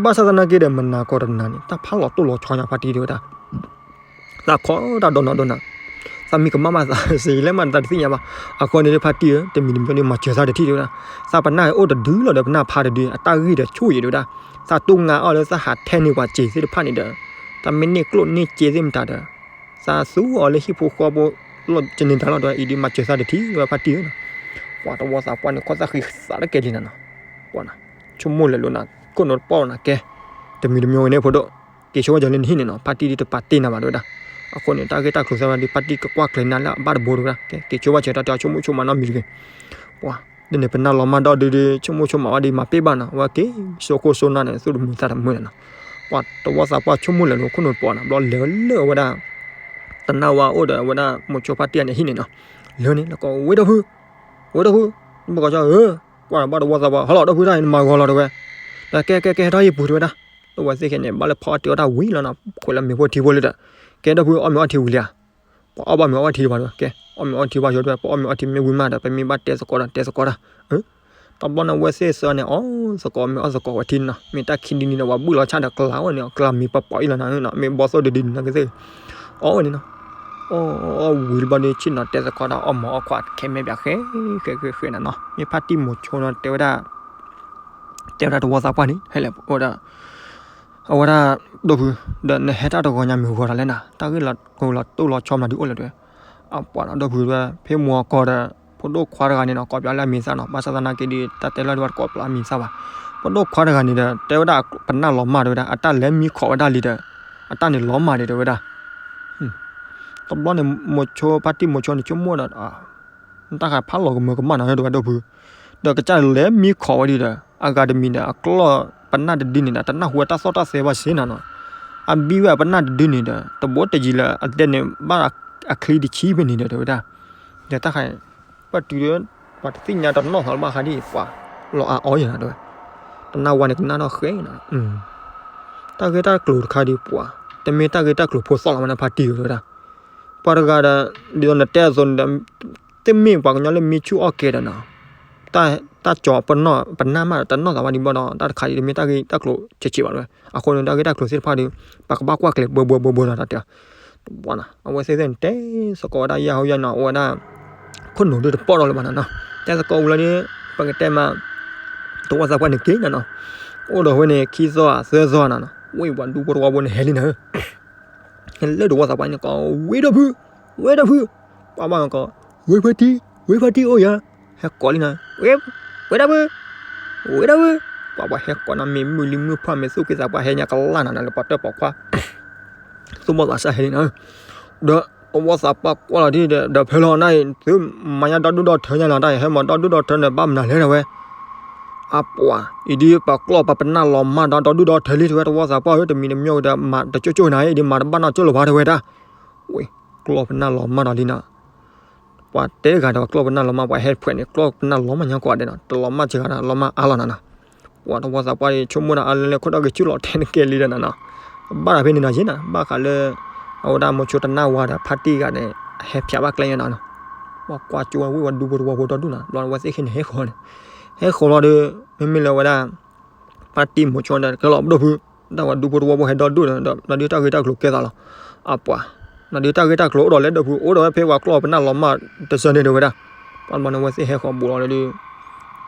ဘၣ်ဆၣ်သနာ်က့ဒီး မနၤကိးတနၤန့ၣ် တၢ်ဖးလီၤတိၢ်လီၤဆီညါဖါတံၢ်တဲဝဲဒၣ် သးခိးတၢ်ဒီနၤဒီနၤ, သးမံကမၣ်ဘၣ်သး စံးလဲၣ်မးသးတသ့ၣ်ညါဘၣ်, အဃိန့ၣ်ဖါတံၢ်ဧၢ တမံၤတမံၤန့ၣ် မၤစၢၤသးတထံၣ်တဲဝဲဒၣ်, သးပနၢ်အိၣ်တဒုလီၤဒီးပနၢ်ဖးတဒု အတၢ်ဂံၢ်ဒီးဆူၣ်ယံၤတဲဝဲဒၣ်, သးတူၢ်ငါအီၤလၢသးဟးထဲန့ၢ်ပှၤစ့ၤသ့ၣ်တဖၣ်န့ၣ်ဒီး, သးမ့ၢ်န့ၢ်ကျိၣ်န့ၢ်စ့သ့ၣ်မတၤဒီး, သးသူအီၤလၢဟံၣ်ဖိဃီဖိ, လီၤကန့ၢ်တၢ်လီၤဒီး အံၤဒုးမၤစၢၤသးတထံၣ်တဲဝဲဖါတံၢ်ဧၢ, ပှၤတဝီသးပှၢ်န့ၣ် ခီၣ်သၣ်ဃံသးတကဲလံနၤနီၤ, ပှၤနၤ, ဆိကမိၣ်လဲၤလိာ်နၤ, ခိၣ်နူာ်တပီၢ်နၤကဲ, တမံၤတမံၤဝဲန့ၣ်ဖိဒိၣ်, က့ၤဆိဝဲယၤလၢနဟံၣ်န့ၣ်နီၤ ဖါတံၢ်ဒ်တပာ်တ့ၢ်နၤဘၣ်တဲဝဲဒၣ်, အဃိန့ၣ် တၢ်ဂ့ၢ်တၢ်ကျိၤသ့ၣ်တဖၣ်ဒီး ဖါတံၢ်ကကွၢ်ကျဲၤနၤလၢအဘၣ်တဘိတဝဲဒၣ်, ကဲ က့ၤဆိဘၣ်စၢၤတၢ်တဲအီၤ ဆိကမိၣ်ဆိကမးနီတမံၤတဂ့ၤ. ပှၤ ဒ်န့ၣ် ပနၢ်လီၤမၢ်ဒီဒုဒီး ဆိကမိၣ်ဆိကမးဘၣ်ဒီး မၤပ့ၢ်ဘၣ်နီၤ, အဝဲက့ၤစိခိၣ်စိနၢ်န့ၣ် သူၣ်တမုာ်သးတမုာ်န့ၣ်နီၤ. ပှၤတဝီသးပှၢ်ဆိကမိၣ်လဲၤလၢခိၣ်နူာ်တပီၤနီၤ, ဘျီလဲၤလၢအဝဲဒၣ် တနၢ်ဝါအိၣ်ဒီးအဝဲဒၣ်မိၤဆိဖါတံၢ်အန့ၣ်ဟံၣ်န့ၣ်နီၤ, လဲၤန့ၣ် လၢကီး ဝ့ၢ်ဒီဖု, ဝ့ၢ်ဒီဖု, နဘၣ်ကီးကၠီဧၢ, ကွၢ်ဒီးဘၣ်တဝီသးပှၢ် ဟီလီၤ ဒီဖုတၢ်အံၤ နမၤဂီၤလီၤတဲဝဲ, ဒီးကဲကဲကဲ ဟဲထီၣ်ဟံၣ်ပူၤတဲဝဲဒၣ်, ဒီးအဝဲသ့ၣ်ခဲန့ၣ် ဘၣ်လၢဖီအီၣ်တ့ၤအီၣ်တၢ်ဝံၤလီၤနီၤ, ခိးလၢမ့ၤဖိထံဖိလၢဒီး, ကဲဒီဖု အီၣ်မ့ၤအီထံဝံၤလံဧါ, ပှၤအီၣ်ဘၣ်မ့ၤအီထံဘၣ်တဲဝဲ, ကဲ အီၣ်မ့ၤအီထံဘၣ်ယိၤတဲဝဲ, ပှၤအီၣ်မ့ၤအီထံမ့ၢ်ဝံၤမးဒီး ပမ့ၢ်ဘၣ်တဲသကိးဒီး တဲသကိးတၢ်, တဘျီန့ၣ် အဝဲသ့ၣ်သၢန့ၣ် အီၣ်သကိးဝဲထံန့ၣ်နီၤ, မ့ၢ်တၢ်ခံဒ်န့ၣ်ဒီး ပှၤဘုၣ်လီၤဆၣ်ဒီးကျါဝဲန့ၣ် ကျါမ့ၤပပီၤအံၤလီၤနီၤ, မ့ၢ်ဘီသိၣ်ဒ်ဒ်န့ၣ်နီၤကသ့ၣ်, အီၣ်ဝဲန့ၣ်နီၤ, အီၣ်ဝံၤတဘျီဒီး ဆ့ၣ်နီၤတဲသကိးတၢ် အီၣ်မ့ၤအီခွါခဲမဲာ်ဘၣ် ဃဲဃဲဃဲဃဲနီၤနီၤ, မ့ၢ်ဖါတံၢ်မိၤဆိနီၤ တဲဝဲဒၣ် တဲဝဲဒၣ်တဝီသးပှၢ်န့ၣ် ဟဲလဲၣ် အဝဲဒၣ် ဒီဖု, ဒီးနဟဲတၢ်တဂီၤညါမ့ၢ်ဂီၤတၢ်လဲၣ်နီၤ, တၢ်ဂ့ၢ်လီၤတိၢ်လီၤဆီမနုၤဒုးအိၣ်လဲၣ်တဲဝဲ, အပှၤနီၤ ဒီဖုတဲဝဲ ဖဲမုၢ်အကီၢ်ဒီး ဖိဒိၣ်ခွါတဂၤန့ၣ်နီၤ ကိးပျးလၢအမံၤသၣ်နီၤ, ဘၣ်ဆၣ်သနာ်က့ဒီး တၢ်တဲလီၤဒုးဝဲတကိးပျးအမံၤသၣ်ဘၣ်, ဖိဒိၣ်ခွါတဂၤန့ၣ်ဒီး တဲဝဲဒၣ်ပနၢ်လီၤမၢ်တဲဝဲဒၣ် အတၢ်လဲၤမံခီးဝဲဒၣ်လံဒီး အတၢ်န့ၣ်လီၤမၢ်ဒံးတဲဝဲဒၣ်, တဘျီန့ၣ် မိၤဆိ ဖါတံၢ်မိၤဆိန့ၣ် ဆိကမိၣ်ဒီး တၢ်ဃးဖးလီၤကမၢကမၣ်နီၤ တဲဝဲဒီဖု, ဒီးကစၢ်လဲၤမံခီးဝဲဒၣ်ဒီး အဂၤတမံၤဒီး အကျီၢ်ပနၢ်တဒုန့ၣ်ဒီး တနၢ်ဟူဝဲတၢ်သီၣ်တၢ်သဲဘၣ်စ့ၢ်နီၤနီၤ, အဘံဝဲအပနၢ်တဒုန့ၣ်ဒီး တဘိတယံၤလၢအဒဲန့ၣ် ဘၣ်အချံတဆံဖဲန့ၣ်ဒီး တဲဝဲဒၣ်, ဒီးတၢ်ဃး ပှၤတုၤဒီး ပှၤတသ့ၣ်ညါတနီၣ်သးလၢၤဘၣ်ဃးဒ်အံၤ ပှၤလီၤအါအီယဲနီၤတဲဝဲ, တနၢ်ဝါန့ၣ်ကနၣ်ထီၣ်ဃဲနီၤ, တၢ်ဂ့ၢ်တၢ်ကျိၤတခါဒ်ပှၤ တမ့ၢ်တၢ်ဂ့ၢ်တၢ်ကျိၤဖိသီၣ်လီၤမးန့ၣ် ဖါတံၢ်တဲဝဲဒၣ် ပှၤတဂၤဒီး ဒ်သိးနတဲအသိးန့ၣ်ဒီး တမ့ၢ်ပှၤကညီလၢမံဆူၣ်အီၣ်ကဲဒီးနီၤ, တၢ်ကၠီၤပနီၢ်ပနၢ်မးဒီး တနီၣ်သးဘၣ်ဒံးဘၣ်ဒီး တၢ်တခါအံၤတမ့ၢ်တၢ်ဂ့ၢ်တၢ်ကျိၤဆံးဆံးဘၣ်တဲဝဲ, အဃိန့ၣ် တၢ်ဂ့ၢ်တၢ်ကျိၤသ့ၣ်တဖၣ်ဒီး ပှၤကဘၣ်ကွၢ်ကျဲၤဘှဲဘှဲဘှဲဘှဲနီၤ တၢ်တဲ တဘၣ်နီၤ အဝဲသ့ၣ်သ့ၣ်န့ၣ် တဲသကိးဝဲဒၣ်ယၢ်ဟူယၢ်နီၤ အိၣ်ဝဲဒၣ် ခိၣ်နူာ်ဒုးတပီၢ်ဒီးလၢၤဘၣ်နီၤနီၤ, တဲသကိးဝံၤလီၤဒီး ပကတဲမး တဝီသးပှၢ်န့ၣ်က့ၤနီၤနီၤ, အိၣ်ဒီးဝဲန့ၣ် ခံသီဧါ သၢသီနီၤနီၤ, ဝ့ၢ်ပှၤဒူဖိတဝီဖိန့ၣ် ဟဲလံနၤဧၢ ဟဲလၢတဝီသးပှၢ်န့ၣ်ကီး ဝ့ၢ်ဒီဖု, ဝ့ၢ်ဒီဖု, ပှၤဘၣ်ကီး ဝ့ၢ်ဖါတံၢ်, ဝ့ၢ်ဖါတံၢ်အိၣ်ယၤ, ဟဲကိးလံနၤ, ဝ့ၢ်ဒီဖု, ဝ့ၢ်ဒီဖု, ပှၤဘၣ်ဟဲကိးနၤ မ့ၢ်မုၢ်လံမုၢ်ဖၣ် မ့ၢ်သူၣ်က့သးပှၢ်ဟဲညါကလၢ်နၤနီၤ လၢပှၤတၢၣ်ပိာ်ခွါ သူၣ်ဘီၣ်သးစၢ်ဟဲလံနၤ, ဒီးတဝီသးပှၢ်ကွၢ်လီၤဒ်ဒီး ဒီးဖဲလီၤနၤအံၤ သုမၤညါဒီဒူၣ်ဒီထၢညါလီၤ တၢ်အံၤ ဟဲမၤဒီဒူၣ်ဒီထၢန့ၣ် ဘၣ်မနုၤလဲၣ်တဲဝဲ အပှၤ အံၤဒ်ပှၤကျီၢ်ပပနၢ်လီၤမၢ်ဒီး ဒီဒူၣ်ဒီထၢလံတဲဝဲ တဝီသးပှၢ်ဧၢ တမံၤတမံၤဒီး မၤတကၠိၣ်ကၠိၣ်နၤ အံၤဒ်မၤတဘၣ်နီၢ်ကၠိၣ်လၢၤဘၣ်တဲဝဲဒၣ်, ဝ့ၢ် ကျီၢ်ပနၢ်လီၤမၢ်ဒီးလံနီၤ, ပှၤတဲတဂၤဒီး ကျီၢ်ပနၢ်လီၤမၢ် ပှၤဟဲဖှဲးန့ၣ် ကျီၢ်ပနၢ်လီၤမၢ်ညါကိးဂၤဒဲးနီၤ, တလီၤမၢ်စှၤဒီး လီၤမၢ်အါလီၤနၤနီၤ, ပှၤတဝီသးပှၢ်ဒီး ဆိကမိၣ်ဒီးအါလၢလၢ ခိၣ်ဒီဂ့ၤဆူၣ်လီၤထဲန့ၣ်ကဲလံဒီးနၤနီၤ, ဘၣ်ဒီးဖဲန့ၣ်နီၤယ့ၢ်နီၤ ဘၣ်ဃးလၢ အဝဲဒၣ်မိၤဆိတနၢ်ဝါဒီး ဖါတံၢ်ဂၤန့ၣ် ဟဲဖျါဘၣ်ကျဲညါနီၤနီၤ, ပှၤကွၢ်ကၠိဝဲဝ့ၢ်ဝဲဒူဖိတဝီဖိဒီဒူၣ်နီၤ, ဘျီဝဲသ့ၣ်ဃ့န့ၣ် ဟဲဃီၤန့ၣ်, ဟဲဃီၤလီၤဒီး မ့မ့ၢ်လၢဝဲဒၣ် ဖါတံၢ်မိၤဆိဒီး ကဲလီၤဒီဖု, ဒၣ်ဝဲဒူဖိတဝီဖိဟဲဒီဒူၣ်ဒီး နဒုးတၢ်ဂ့ၢ်တၢ်ကျိၤကဲသးလီၤ, အပှၤ နဒုးတၢ်ဂ့ၢ်တၢ်ကျိၤအိၣ်ဒီးလဲၣ်ဒီဖု အိၣ်ဒီးဝဲဖဲပှၤကျီၢ်ပနၢ်လီၤမၢ်တစၢန့ၣ်တဲဝဲဒၣ်, ပှၤဘျီန့ၣ်ဝဲသ့ၣ်ဟဲဃီၤဘူးလီၤဒီး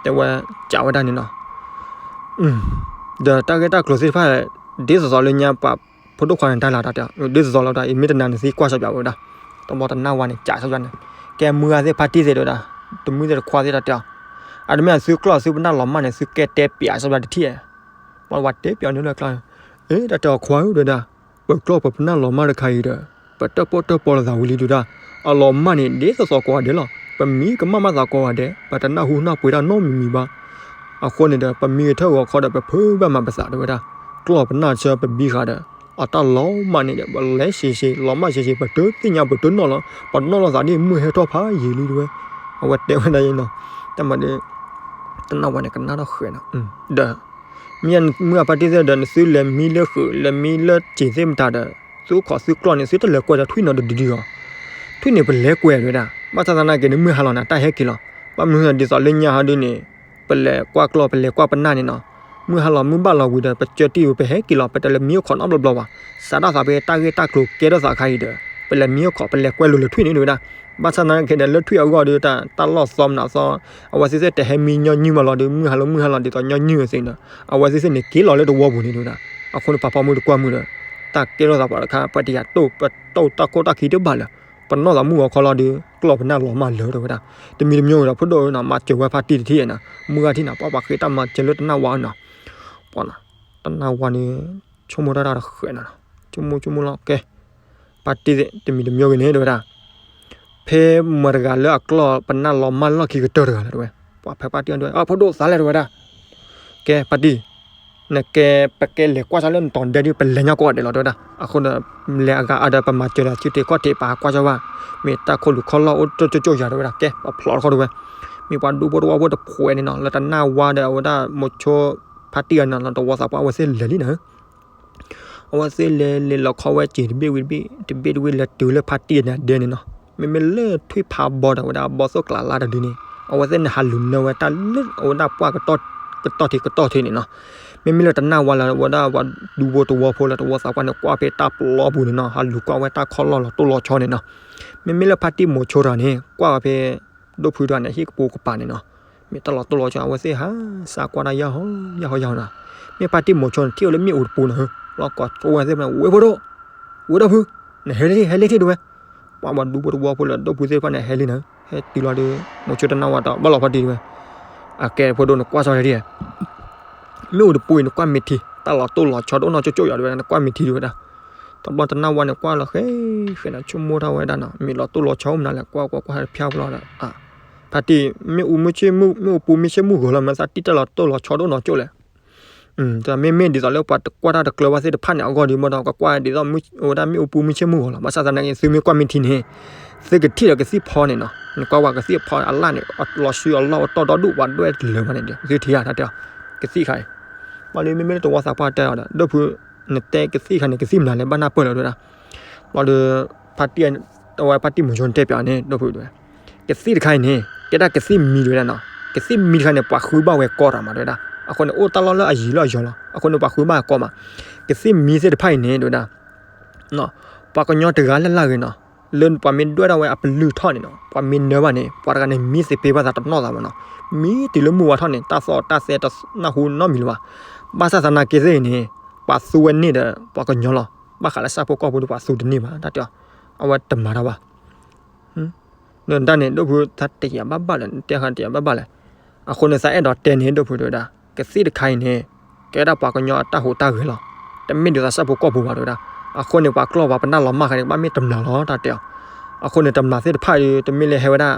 တဲဝဲ ကးဝဲဒၣ်န့ၣ်နီၤ ဒီးတၢ်ဂ့ၢ်တၢ်ကျိၤသ့ၣ်တဖၣ် ဒ်သိးသိးလၢညါပှၤဖိဒိၣ်ခွါန့ၣ်တၢ်လၢ်တၢ်တဲ, ဒ်သိးသိးလၢတၢ် ယမ့ၢ်တနာ်န့ၣ်သံကွၢ်စီပၠးဝဲဒၣ်, တဘျီတနၢ်ဝါန့ၣ် ကးစီပၠးန့ၣ်, ကဲမုၢ်ဂၤသ့ၣ်ဖါတံၢ်သ့ၣ်တဲဝဲဒၣ်, တမုၢ်သ့ၣ်တခွါသ့ၣ်တၢ်တဲအီၤ, အတမ့ၢ်သုကျီၢ်သုပနၢ်လီၤမၢ်န့ၣ် သုကဲတဲပၠးစီပၠးတထံၣ်ဧါ, ပှၤဝဲတဲပၠးန့ၣ်လၢကျါ, အ့ တၢ်တဲအီၤခွါဧၢတဲဝဲဒၣ်, ပကျီၢ်ပပနၢ်လီၤမၢ်တခါအံၤဒီး ပတၢၣ်ပီၣ်တၢၣ်ပီလိာ်သးဝံၤလံတဲဝဲဒၣ်, အလီၤမၢ်န့ၣ် ဒ်သိးသိးကိးဂၤဒဲးလီၤ, ပမံကမၣ်ဘၣ်သးကိးဂၤဒဲး ပတနၢ်ဟူနၢ်ပှ့ၤတၢ်နီတမံၤမံၤဘၣ်, အဃိန့ၣ်ဒီး ပမံကထၢၣ်ဂီၤခီဒီး ပဖုးဘၣ်မၤပသးတဲဝဲဒၣ်, ကျီၢ်ပနၢ်ဆၢပဘံဃာ်ဒီး အတၢ်လီၤမၢ်န့ၣ်ဒီး ပလဲၤဆံးဆံး လီၤမၢ်ဆံးဆံး ပတသ့ၣ်ညါပတနီၣ်လီၤ, ပနီၣ်လိာ်သးဒ်မုၢ်ဟဲထီၣ်ဖးယံာ်လံတဲဝဲ, အဝဲတဲဝဲဒၣ်အံၤနီၤ, တၢ်မၤဒီး တနၢ်ဝါန့ၣ်ကနၣ်ထီၣ်ဃဲနီၤ, ဒီး မ့ၢ်မုၢ်ဂၤဖါတံၢ်သ့ၣ်ဒီး နသုလဲၤမံလၢဃုာ် လဲၤမံလၢစ့ၤသ့ၣ်မတၤဒီး သုအိၣ်ခိးသုကျီၢ်န့ၣ် သုတလဲၤကွဲးဒီးထွံၣ်နီတဒုဒုလီၤ, ထွံၣ်န့ၣ်ပလဲၤကွဲးတဲဝဲဒၣ်, ဘၣ်ဆၣ်သနာ်က့န့ၣ် မုၢ်ဟါလီၤနၤ တၢ်ဟဲက့ၤလီၤ, ဘၣ်မနုၤဒ်သိးလၢညါဟီဒ်န့ၣ် ပလဲၤကွၢ်ကျီၢ် ပလဲၤကွၢ်ပနၢ်န့ၣ်နီၤ, မုၢ်ဟါလီၤမုၢ်ဘၣ်လီၤဝံၤဒီး ပကၢတံၢ်ဝံၤ ပဟဲက့ၤလီၤ ပတလဲၤမံအိၣ်ခိးနီတဘျီဘျီဘၣ်, စးထီၣ်သးဖဲတၢ်ဂ့ၢ်တၢ်ကျိၤကဲထီၣ်သးခါအံၤဒီး ပလဲၤမံအိၣ်ခိး ပလဲၤကွဲးလိာ်လၢထွံၣ်န့ၣ်တဲဝဲဒၣ်, ဘၣ်ဆၣ်သနာ်က့ဒီး လၢထွံၣ်အဂီၢ်ဒီး တၢ်လီၢ်သီမနုၤသီ အဝဲသ့ၣ်သ့ၣ်တဟဲမံညီနုၢ်မးလီၤဒီး မုၢ်ဟါလီၤမုၢ်ဟါလီၤဒ်သိးညီနုၢ်သ့ၣ်ဒီး အဝဲသ့ၣ်သ့ၣ်န့ၣ်က့ၤလီၤလၢတဝီပူၤန့ၣ်တဲဝဲဒၣ်, အဃိန့ၣ် ပာ်ဖီမုၢ်တကွၢ်မုၢ်ဒီး တၢ်ကဲထီၣ်သးပှၤတခါ ပတယၤတိၢ် ပတိၢ်တၢ်ခိၣ်တၢ်ခံတဘၣ်လၢၤ, ပနီၣ်သးမုၢ်ဂီၤခီလီၤဒီး ကျီၢ်ပနၢ်လီၤမၢ်လၢၤတဲဝဲဒၣ်, တမံၤတမံၤဒီး ဖိဒိၣ်ဧၢနီၤ မၤစၢၤဝဲဖါတံၢ်တထံၣ်နီၤ, မုၢ်ဂၤထံၣ်နီၤ ပှၤပှၤဃ့တၢ်မၤစၢၤလၢတနၢ်ဝါနီၤ, ပှၤနီၤ တနၢ်ဝါန့ၣ် ဆိကမိၣ်တၢ်တၢ်တဃဲးနီၤ, ဆိကမိၣ်ဆိကမိၣ်လီၤ ကဲ ဖ ဖါတံၢ်တမံၤတမံၤဂ့ၤန့ၣ် တဲဝဲဒၣ်, ဖဲမတၤတဂၤလၢအကျီၢ်ပနၢ်လီၤမၢ်လီၢ်ခံကတၢၢ်တဂၤလဲၣ် တဲဝဲ. ပှၤဖဲဖါတံၢ်တဲဝဲ, အဖိဒိၣ်သးလဲၣ် တဲဝဲဒၣ်. ကဲ ဖါတံၢ်, နကဲ ပကဲလဲၤကွၢ်စၢ်လၢနတီၤဒဲဒုး ပလဲၤညါကိးဂၤဒဲးလီၤ တဲဝဲဒၣ်. အဃိန့ၣ် လဲၤအဂၤအါဒီး ပမၤစၢၤဒီး ဆူထံးခီၣ်ထံး ပဟးကွၢ်စၢ်ဘၣ်, မ့ၢ်တၢ်ခိၣ်လူၤခီၣ်လီၢ်အိၣ်တကၠိၢ်ကၠိၢ်ယၤ တဲဝဲဒၣ်. ကဲ ပဖျိးထီၣ်တခီ တဲဝဲ. မ့ၢ်ပှၤဒူဖိတဝီဖိတဖှဲးန့ၣ်နီၤ လၢတနၢ်ဝါဒီး အဝဲဒၣ်မိၤဆိဖါတံၢ်အံၤနီၤ လီၤတဝီသးပှၢ် အဝဲသ့ၣ်လဲၤလံနီၤ အဝဲသ့ၣ်လဲၤ လဲၤလီၤခီဝဲစ့ၢ်တဘ့ၣ်ဝံၤတဘ့ၣ် တဘ့ၣ်တဝံၤ လဲၤတုၤလၢဖါတံၢ်အနါဒဲန့ၣ်နီၤ. မ့မ့ၢ်လၢထွံၣ်ဖးဘီဒီး အဝဲဒၣ်ဘီသိၣ်ကျးလါတဒုန့ၣ် အဝဲသ့ၣ်န့ၣ် ဟးလူၤနၢဝဲတၢ်လၢအဝဲဒၣ်ပှၢ်ကတီၢ်ထံးကတီၢ်ထံးန့ၣ်နီၤ. မ့မ့ၢ်လၢတနၢ်ဝါလၢ အဝဲဒၣ်ပှၤဒူဖိတဝီဖိလၢတဝီသးပှၢ်န့ၣ် ကွၢ်ဖဲတၢ်ပျီပူၤန့ၣ်နီၤ ဟးလူၤကွၢ်ဝဲတၢ်ခီၣ်လီၢ်လီၤတိၢ်လီၤဆီန့ၣ်နီၤ. မ့မ့ၢ်လၢဖါတံၢ်မိၤဆိတဂၤန့ၣ် ကွၢ်ဖဲ ဒိၣ်ဖုတဂၤန့ၣ် ဟံၣ်ကပိာ်ကပၤန့ၣ်နီၤ. မ့ၢ်တၢ်လီၤတိၢ်လီၤဆီ အဝဲသ့ၣ်ဟးစးကွၢ်တၢ်ယၢ်ဟီယၢ်ဟီယၢ်ဟီနီၤ. မ့ၢ်ဖါတံၢ်မိၤဆိန့ၣ် ထံၣ်ဝဲလၢမ့ၣ်အူတပူၤနီၤ လီၤကိးဝဲသ့ၣ်ဖဲန့ၣ် ဝဲၢ်ဖိဒိၣ်, ဝဲၢ်ဒိၣ်ဖု, နဟဲလံ ဟဲလံထံၣ် တဲဝဲ. ပှၤဘၣ်ဒူဖိတဝီဖိလၢဒိၣ်ဖုသ့ၣ်တဖၣ်န့ၣ် ဟဲလံနီၤ ဟဲတုၤလီၤဒီး မိၤဆိတနၢ်ဝါတဘၣ်လီၤဖါတံၢ် တဲဝဲ. အကဲ ဖိဒိၣ် နကွၢ်စၢ်ဒ် မ့ၣ်အူတပူၤအံၤ နကွၢ်မ့ၢ်ထံ တၢ်လီၤတိၢ်လီၤဆီတအိၣ်နီတကၠိၢ်ကၠိၢ်ယၤ တဲဝဲဒၣ် နကွၢ်မ့ၢ်ထံ တဲဝဲဒၣ်. တဘျီတနၢ်ဝါန့ၣ် ကွၢ်လီၤဃဲဃဲန့ၣ် ဆိကမိၣ်ထီၣ်ဝဲဒၣ်နီၤ မ့ၢ်လီၤတိၢ်လီၤဆီမနုၤလဲၣ် ကွၢ်ကွၢ်ကွၢ်ဟဲဖၠၣ်ဖျီဒီး ဖါတံၢ် မ့ၣ်အူမုၢ်ဆ့ၣ်မုၢ် မ့ၣ်အူပူၤမုၢ်ဆ့ၣ်မုၢ်ဂီၤလီၤ မ့ၢ်သးတံၢ်တၢ်လီၤတိၢ်လီၤဆီတအိၣ်နီတကၠိၢ်လဲၣ်. မ့မ့ၢ်ဒ်သိးလၢပှၤတကွၢ်တၢ်တကျၢၤဘၣ်သ့ၣ်တဖၣ်န့ၣ် အဂီၢ်ဒ်မ့ၢ်ဒီး ကကွၢ်ဒ်သိး အဝဲဒၣ်မ့ၣ်အူပူၤမုၢ်ဆ့ၣ်မုၢ်ဂီၤလီၤ. ဘၣ်ဆၣ်သနာ်က့ သုမ့ၢ်ကွၢ်မ့ၢ်ထံန့ၣ် သုကထံၣ်ဒီးကသံၣ်ဖီန့ၣ်နီၤ နကွၢ်ဝဲကသံၣ်ဖီအလၣ်န့ၣ် လီၤဆူအလီၢ်အတီၢ်ဒီဒူၣ် ပှၤဒွဲၣ်တလၢာ်ဘၣ်န့ၣ်ဒီး သုထံၣ်ဧါ တၢ်တဲအီၤ ကသံၣ်တခါအံၤ ဘၣ်ဒီးမ့မ့ၢ်လၢတဝီသးပှၢ်တဲအီၤဒီး ဒိၣ်ဖု နတဲကသံၣ်တခါန့ၣ် ကသံၣ်မနုၤလဲၣ် ဘၣ်နၢ်ပၢၢ်လီၤ တဲဝဲဒၣ်. ဘၣ်ဒီး ဖါတံၢ် အဝဲဖါတံၢ်မိၤဆိန့ၣ်တဲပၠးန့ၣ် ဒိၣ်ဖု တဲဝဲ ကသံၣ်တခါအံၤန့ၣ် ကဲဒၣ်ကသံၣ်မံ တဲဝဲဒၣ်နီၤ ကသံၣ်မံတခါန့ၣ် ပှၤဃုဘၣ်ဝဲကီတၢ်မး တဲဝဲဒၣ်. အဃိန့ၣ် အိၣ်တၢ်လီၢ်လၢအယံၤလၢအယီၤလီၤ အဃိန့ၣ် ပှၤဃုဘၣ်ကီမး ကသံၣ်မံသ့ၣ်တဖၣ်အံၤန့ၣ် တဲဝဲဒၣ် ပှၤကညီတဂၤလၢ်လၢ်ဂ့ၤနီၤ လၢပှၤမ့ၢ်ဒွဲၣ်ထီၣ်ဝဲအပလုၢ်ထီၣ်န့ၣ်နီၤ ပှၤမ့ၢ်နၢဘၣ်န့ၣ် ပှၤတဂၤန့ၣ် မံသ့ပ့ဘၣ်သးတနီၣ်သးဘၣ်နီၤ မံတုၤလၢမုၢ်ဝါထီၣ်န့ၣ် တၢ်သီၣ်တၢ်သဲတနၢ်ဟူနီတမံၤလၢၤဘၣ်. ဘၣ်ဆၣ်သနာ်က့သ့ၣ်အံၤန့ၣ် ပှၤသူဝဲန့ၢ်ဒီးပှၤကညီလီၤ ဘၣ်ဃးလၢဆၣ်ဖိကီၢ်ဖိဒီးပှၤသူတန့ၢ်ဘၣ် တၢ်တဲအီၤ အဝဲတမၤတၢ်ဘၣ် နတၢ်န့ၣ် ဒိၣ်ဖု သးတယာ်ဘၣ်ဘၣ်လဲၣ် နတဲဃါတယာ်ဘၣ်ဘၣ်လဲၣ်. အဃိန့ၣ် သးအဲၣ်ဒိးတဲန့ၣ် ဒိၣ်ဖု တဲဝဲဒၣ် ကသံၣ်တခါအံၤန့ၣ် ကဲဒၣ်ပှၤကညီအတၢ်ဟူးတၢ်ဂဲၤလီၤ တမ့ၢ်ဒ်သိးဆၣ်ဖိကီၢ်ဖိဘၣ် တဲဝဲဒၣ်. အဃိန့ၣ် ပှၤကျီၢ်ပှၤပနၢ်လီၤမၢ်ဃါန့ၣ် ကဘၣ်မ့ၢ်တမျၢ်လီၤ တၢ်တဲအီၤ. အဃိန့ၣ် တမျၢ်သ့ၣ်တဖၣ်ဒီး တမ့ၢ်လၢဟဲဝဲဒၣ်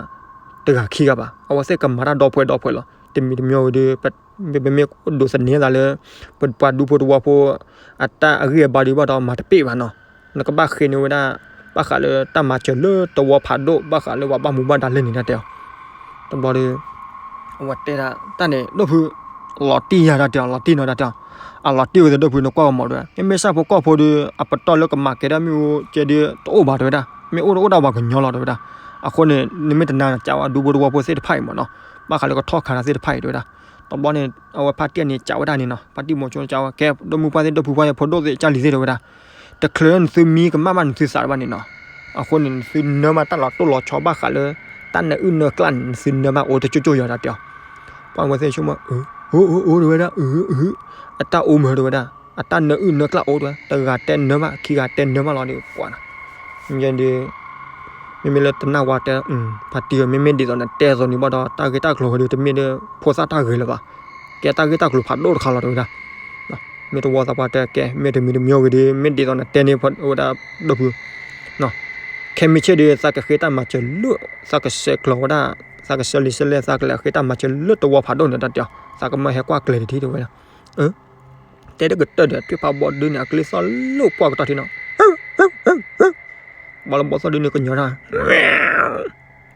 တဂၤခံဂၤဘၣ် အဝဲသ့ၣ်ကမၤတၢ်ဒီဖှဲးဒီဖှဲးလီၤ တမံၤတမံၤဝံၤဒီး ပမ့ၢ်ဒိးသန့ၤသးလၢ ပပှၤဒူဖိတဝီဖိ အတၢ်အဂံၢ်အဘါဒုးဘၣ်ဒီးမၤတပ့ၢ်ဘၣ်နီၤ နကဘၣ်ဃ့န့ၢ်ဝဲဒၣ် ဘၣ်ဃးလၢတၢ်မၤစၢၤလၢတဝီဖးဒိၣ် ဘၣ်ဃးလၢပှၤဘၣ်မူဘၣ်ဒါလဲၣ်န့ၣ် တၢ်တဲအီၤ. တဘျီဒီး အဝဲတဲဒၣ်တၢ်န့ၣ် ဒိၣ်ဖု လီၤတံၢ်ယၤ တၢ်တဲအီၤ လီၤတံၢ်နီၤ တၢ်တဲအီၤ. အလီၤတံၢ်ဝဲသ့ၣ် ဒိၣ်ဖု နကွၢ်ဝဲမး တဲဝဲ မ့မ့ၢ်ဆၣ်ဖိကီၢ်ဖိဒီး အပတီၢ်လၢကမၤကဲဒၣ်မ့ၣ်အူကဲဒုးတအိၣ်ဘၣ် တဲဝဲဒၣ်. မ့ၢ်အိၣ်ဒီးအိၣ်ဒၣ်ပှၤကညီလီၤ တဲဝဲဒၣ်. အဃိန့ၣ် နမ့ၢ်တနာ် ကးဝဲဒူဖိတဝီဖိသ့ၣ်တဖၣ်အံၤမးနီၤ ဘၣ်ဃးလၢကထီၣ်ခးတၢ်သ့ၣ်တဖၣ်အံၤ တဲဝဲဒၣ်. တဘျီန့ၣ် အဝဲဖါတံၢ်န့ၣ် ကးဝဲဒၣ်န့ၣ်နီၤ ဖါတံၢ်မိၤဆိကးဝဲ ကဲ ဒိၣ်မုၢ်ပှၢ်သ့ၣ် ဒိၣ်ဖုပှၢ်သ့ၣ် ဖိဒိၣ်သ့ၣ် ကၢ်လံၤသ့ၣ် တဲဝဲဒၣ်. တချုးလၢနသုမံကမၣ်ဘၣ်နသုသးတဘၣ်န့ၣ်နီၤ. အဃိန့ၣ် နသုနၢဘၣ်တၢ်လီၤတိၢ်လီၤဆီဘၣ်ဃးလၢ တၢ်နၢအုၣ်နၢကျၢ်န့ၣ် နသုနၢဘၣ်အိၣ်တကၠိၢ်ကၠိၢ်ယၤ တၢ်တဲအီၤ. ပှၤဝဲသ့ၣ်ဆိကမိၣ် အၢ အိၣ် အိၣ် အိၣ် တဲဝဲဒၣ် အၢ အၢ အတၢ်အိၣ်မ့ၢ် တဲဝဲဒၣ် အတၢ်နၢအုၣ်နၢကျၢ်အိၣ် တဲဝဲ တဂၤတဲနၢဘၣ် ခံဂၤတဲနၢဘၣ်လီၤဒီးပှၤနီၤ. ယဲဒီး မ့မ့ၢ်လၢတနၢ်ဝါတဲ ဖါတံၢ်ဧၢ မ့မ့ၢ်ဒ်သိးနတဲအသိးန့ၣ်ဘၣ်ဒီး တၢ်ဂ့ၢ်တၢ်ကျိၤဝဲဒီး တမ့ၢ်လၢဖိသၣ်တၢ်ဂ့ၢ်လၢၤဘၣ်. ကဲတၢ်ဂ့ၢ်တၢ်ကျိၤဖးဒိၣ်တခါလီၤ တဲဝဲဒၣ်. မ့ၢ်တဝီသးပှၢ်တဲကဲ မ့ၢ်တမံၤတမံၤဂ့ၤဒီး မ့ၢ်ဒ်သိးနတဲန့ၣ် ဝဲဒၣ်ဒိၣ်ဖု ခဲမုၢ်ဆ့ၣ်ဒီး သးကဃ့တၢ်မၤစၢၤလၢ သးကဆဲးကျိးဝဲဒၣ် သးကဆဲးလံာ်ဆဲးလဲၣ် သးကလဲၤဃ့တၢ်မၤစၢၤလၢတဝီဖးဒိၣ်န့ၣ် တၢ်တဲအီၤ သးကမၢဟဲကွၢ်ကျဲၤတထံၣ် တဲဝဲဒၣ်. တဲတကတၢၢ်ဒီး ထွံၣ်ဖးဘီဒုန့ၣ် အကျ့သီၣ်လၢပှၢ်ကတီၢ်ထံနီၤ ဘီလၢဘီသီၣ်ဒုန့ၣ် ကညီတၢ်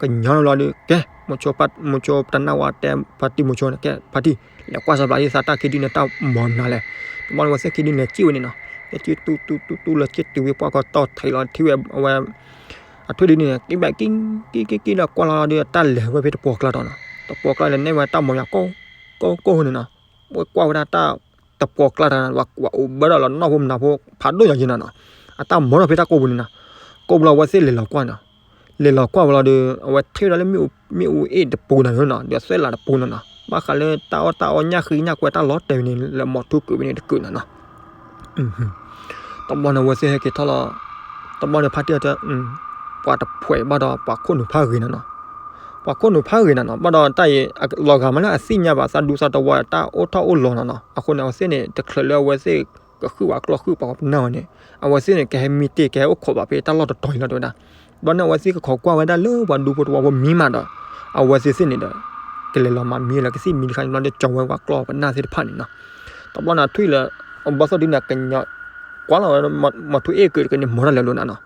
ကညီလီၤဒီး ကဲ မိၤဆိတနၢ်ဝါတဲ ဖါတံၢ်မိၤဆိန့ၣ် ကဲ ဖါတံၢ် လဲၤကွၢ်စၢ်ဘျးဒ်သးတၢ်ခံဒုန့ၣ် တၢ်မၤမနုၤလဲၣ်. တဘျီန့ၣ် ဝဲသ့ၣ်ခံဒုန့ၣ် စံၣ်ဝဲန့ၣ်နီၤ လဲၤစံၣ်တူၢ်တူၢ်တူၢ်တူၢ်လၢစံၣ်တုၤဝဲပှၢ်ကတီၢ်ထံလီၤ ထံၣ်ဝဲအဝဲ အထွံၣ်ဒုန့ၣ် ကံဘၣ်ကံ ကံ ကံ ကံလၢကွၢ်လီၤဒီး အတၢ်လဲၤဝဲဖဲတပှီၤကျါဒီးနီၤ တပှီၤကျါလဲၤနဲၣ်ဝဲတၢ်မီၤယၤကိၢ်ကိၢ်ကိၢ်န့ၣ်နီၤ ဝဲကွၢ်ဝဲဒၣ်တၢ် တပှီၤကျါတၢ် ဝဲအိၣ်ဘၢဒီးလီၤနီၢ်ဖိမနၤဖိ ဖးဒိၣ်ယၤယံၤနီၤနီၤ အတၢ်မီၤထီၣ်ဖဲတၢ်ကိၢ်ပူၤန့ၣ်နီၤ ကိၢ်ဘျီဝဲသ့ၣ်လဲၤလီၤကွၢ်နီၤ လဲၤလီၤကွၢ်ဝဲလီၤဒီး အဝဲထံၣ်ဝဲဒၣ်လၢ မ့ၣ်အူအ့ၣ်တပူၤနီၤနီၤ ဒီးသွဲၣ်လးတပူၤနီၤနီၤ ဘၣ်ဃးလၢတၢ်အီၣ်တၢ်အီညၣ်ဃံညၣ်ကွဲတၢ်လီၤတဲာ်ဝဲန့ၣ် လၢမီၤထူကုာ်ဝဲန့ၣ်တကုာ်နီၤနီၤ တဘျီန့ၣ် အဝဲသ့ၣ်ဟဲက့ၤထီၣ်လီၤ တဘျီန့ၣ် ဖါတံၢ်တဲ ပှၤတဖှဲးဘၣ်ဒီး ပှၤခိၣ်နူာ်ဖးဂ့ၤနီၤနီၤ ပှၤခိၣ်နူာ်ဖးဂ့ၤနီၤနီၤ ဘၣ်ဒီးတၢ်အံၤ လီၤဂာ်မးလၢအသ့ၣ်ညါဘၣ် သးဒူသးတဝီ တၢ်အိၣ်ထီၣ်အိၣ်လီၤနီၤနီၤ အဃိန့ၣ် အဝဲသ့ၣ်န့ၣ် တချုးလၢအဝဲသ့ၣ် ကဃုဝဲကျီၢ်ဃုပှၤပနၢ်ဝဲန့ၣ်, အဝဲသ့ၣ်န့ၣ် ကဟဲမံတ့ၢ် ကဟဲအိၣ်ခိးဘၣ်ဖဲတၢ်လီၢ်တတီၤအံၤလီၤ တဲဝဲဒၣ်. ဘျီန့ၣ် အဝဲသ့ၣ်ကခိးကွၢ်ဝဲဒၣ်လၢပှၤဒူဖိတဝီဖိမံမးဒီး အဝဲသ့ၣ်သ့ၣ်န့ၣ်ဒီး ကလဲၤလီၤမၤမံလၢကသံၣ်မံတခါန့ၣ် ဘျီဒီးကၠီၤဝဲပှၤကျီၢ်ပနၢ်သ့ၣ်တဖၣ်န့ၣ်နီၤ. တဘျီန့ၣ် ထွံၣ်လၢ အဘီၣ်သိၣ်ဒုန့ၣ် ကညီကွၢ်လီၤဝဲ မီၤထူအ့ၣ်က့ၤတက့ၤန့ၣ် မီၤတၢ်လဲၤလိာ်နၤနီၤ.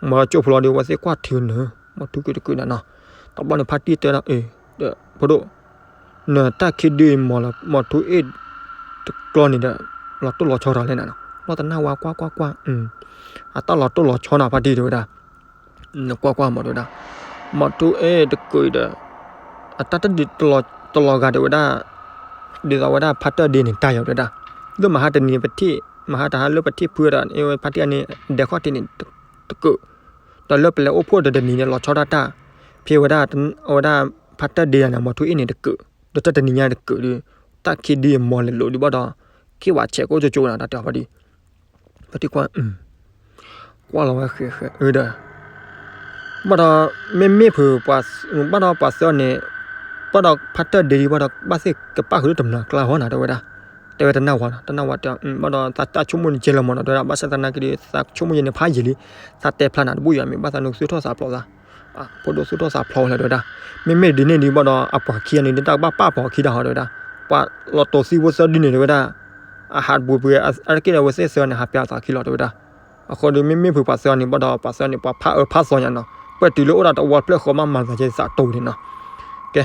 မီၤကၠိဖိလီၤဒီး အဝဲသ့ၣ်ကွၢ်ထံန့ၣ် မီၤထူက့ၤတက့ၤနၤနီၤ. တဘျီန့ၣ် ဖါတံၢ်တဲဒၣ် အၢ ဒီး ဖိဒိၣ် နတၢ်ခံဒုအံၤမီၤလၢ မီၤထူအ့ၣ်တကျီန့ၣ်ဒီး လီၤတိၢ်လီၤဆီတၢ်လဲၣ်နၤနီၤ. ဘျီတနၢ်ဝါကွၢ်ကွၢ်ကွၢ် အတၢ်လီၤတိၢ်လီၤဆီနီၤ ဖါတံၢ်တဲဝဲဒၣ်. နကွၢ်ကွၢ်မီၤတဲဝဲဒၣ်. မီၤထူအ့ၣ်တကုာ်အံၤဒီး အတၢ်တဒုးတလီၤဂာ်တဲဝဲဒၣ်, ဒ်သိးဝဲဒၣ်ဖါတၢၢ်ဒ့န့ၣ်တၢ်ယီၤတဲဝဲဒၣ်. လၢမဟါတနံၤပထံၣ်, မဟါတဟါလၢပထံၣ်ဖုဒီး အဝဲဖါတံၢ်အံၤန့ၣ် ဒဲးခီၣ်ထံးန့ၣ်တကုာ်, ဒီးလၢပလဲၤအိၣ်ဖှိၣ်ဒီးတနံၤန့ၣ် လီၤဆီဒၣ်တၢ်, ဖဲဝဲဒၣ်, အဝဲဒၣ်ဖါတၢၢ်ဒ့ယၤန့ၣ် မီၤထူအ့ၣ်န့ၣ်တကုာ်, ဒီးတၢ်တနံၤညါတကုာ်ဒီး တၢ်ခံဒုအံၤမီၤလဲၤလိာ်ဒုးဘၣ်ဒီး ခ့ဝဲဆဲးကအိၣ်ကၠိကၠိနၤ တၢ်တဲဖါတံၢ် ဖါတံၢ်ကွၢ်, ကွၢ်လီၤဝဲဃဲးဃဲးအၢဒီး ဘၣ်ဒီး မ့မ့ၢ်ဖုး, ဘၣ်ဒီးပှၤသၢအီၤန့ၣ်, ဘၣ်ဒီးဖါတၢၢ်ဒ့ဒံးဘၣ်ဒီး ဘၣ်သ့ၣ်ကပၣ်ဃုာ်လၢတမျၢ်ကျါဟီနၤ တဲဝဲဒၣ်, တဲဝဲတနၢ်ဝါနီၤ, တနၢ်ဝါတဲ, ဘၣ်ဒီးသးတၢ်ဆိကမိၣ်န့ၣ်ကဲလၢၤမီၤနီၤ တဲဝဲဒၣ်, ဘၣ်ဆၣ်သနာ်က့ဒီး သးဆိကမိၣ်ယဲန့ၣ်ဖးယံာ်လံ, သးတဲဖျါနၤတဘူၣ်ယၤ မ့ၢ်ဘၣ်သးနုာ်သူၣ်ထီၣ်သးဖျိးသး, ဖိဒိၣ်သူၣ်ထီၣ်သးဖျိးဝဲလၢ တဲဝဲဒၣ်, မ့မ့ၢ်ဒ်န့ၣ်ဒံးဘၣ်ဒီး အပှၤခံဂၤန့ၣ် ဒ်တၢ်ကဘၣ်ပာ်ဖှိၣ်ခံတၢ်ဟီ တဲဝဲဒၣ်, ပှၤလီၤတိာ်သံဖိသၢဒုန့ၣ် တဲဝဲဒၣ် အဟးတပူၤပှဲၤ အါတက့ၢ်ဒီးအဝဲသ့ၣ်သၢဂၤန့ၣ် ဟးပျးသးခံလီၤ တဲဝဲဒၣ်. အဃိဒီး မ့မ့ၢ်ဖုးပှၤသၢဂၤန့ၣ် ဘၣ်ဒီးပှၤသၢဂၤန့ၣ် ပှၤဖးအၢဖးသီညါနီၤ, ပှဲၤတုၤလၢအိၣ်ဒၣ်တဝီတဖျၢၣ်ဃီမး မၤသးကဲသးတိၤန့ၣ်နီၤ. ကဲ,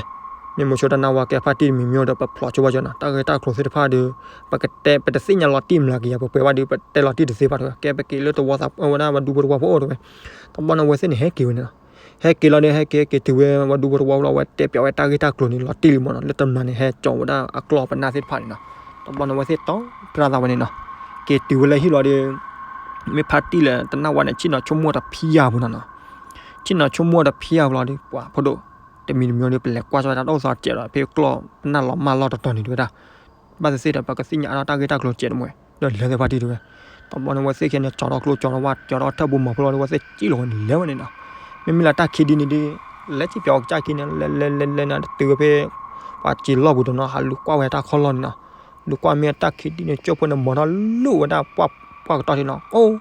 မ့ၢ်မိၤဆိတၢ်နၢ်ဝါ ကဲဖါတံၢ်တမံၤမံၤဒီး ပဖျိးဆိဘၣ်ကၠီနီၤ, တၢ်ဂ့ၢ်တၢ်ကျိၤသ့ၣ်တဖၣ်ဒီး ပကတဲ ပတသ့ၣ်ညါလီၤတံၢ်မျးကယၤ ပပှဲၤဘၣ်ဒီး ပတဲလီၤတံၢ်တသ့ဘၣ်တဲဝဲ, ကဲပက့ၤလၢတဝီသး အဝဲဒၣ်ပှၤဒူဖိတဝီဖိအိၣ်တဲဝဲ, တဘျီန့ၣ်အဝဲသ့ၣ်န့ၣ် ဟဲက့ၤဝဲန့ၣ်လီၤ. ဟဲက့ၤလီၤဒီး ဟဲက့ၤ ဟဲက့ၤတုၤဝဲ ပှၤဒူဖိတဝီဖိလီၤ အဝဲတဲပျးဝဲတၢ်ဂ့ၢ်တၢ်ကျိၤန့ၣ် လီၤတံၢ်လံမီၤနီၤ, လၢတမျၢ်န့ၣ် ဟဲကၠီၤဝဲဒၣ်အကျီၢ်ပနၢ်သ့ၣ်တဖၣ်န့ၣ်နီၤ. တဘျီန့ၣ် အဝဲသ့ၣ်တီတြၢ်သးဝဲန့ၣ်နီၤ, က့ၤတုၤဝဲလၢဟံၣ်လီၤဒီး မ့ၢ်ဖါတံၢ်လၢတနၢ်ဝါန့ၣ် ဆ့ၣ်နီၤဆိကမိၣ်တဖံးယၤပူၤနီၤနီၤ, ဆ့ၣ်နီၤဆိကမိၣ်တဖံးယၤပူၤလီၤဒီး ပှၤဖိဒိၣ် တမံၤတမံၤဒီး ပလဲၤကွၢ်ဆိဝဲဒၣ်တၢ်အိၣ်သးစဲးဒီး ဖဲကျီၢ်ပနၢ်လီၤမၢ်လီၢ်တတီၤန့ၣ် တဲဝဲဒၣ်, ဘၣ်သ့ၣ်သ့ၣ်ဒီး ပကသ့ၣ်ညါအါထီၣ်တၢ်ဂ့ၢ်တၢ်ကျိၤစဲးတမှဲၤ ဒီးလဲၤသ့ၣ်ဖါတံၢ်တဲဝဲ. တဘျီန့ၣ် အဝဲသ့ၣ်ခဲန့ၣ် ကၠီထီၣ်ကျိ ကၠီထီၣ်ဝၣ် ကၠီထီၣ်ထၢၣ်ဘိမီၤဖိလီၤဒီး အဝဲသ့ၣ်စံၣ်လီၤဝဲန့ၣ်လဲၤဝဲန့ၣ်နီၤ. မ့မ့ၢ်လၢတၢ်ခံဒုန့ၣ်ဒီး လဲၤစံၣ်ပၠးဝဲကစၢ်ခံန့ၣ် လဲၤလဲၤလဲၤလဲၤန့ၣ် တုၤဝဲဖဲ ပှၤစံာ်လီၢ်ပူၤတနီၤ ဟးလူၤကွၢ်ဝဲတၢ်ခီၣ်လီၢ်န့ၣ်နီၤ. လူၤကွၢ်မ့ၢ်တၢ်ခံဒုန့ၣ် ကၠိဖိန့ၣ် မီၤထီၣ်လူၤဝဲဒၣ် ပှၢ်ကတီၢ်ထံနီၤ ကိး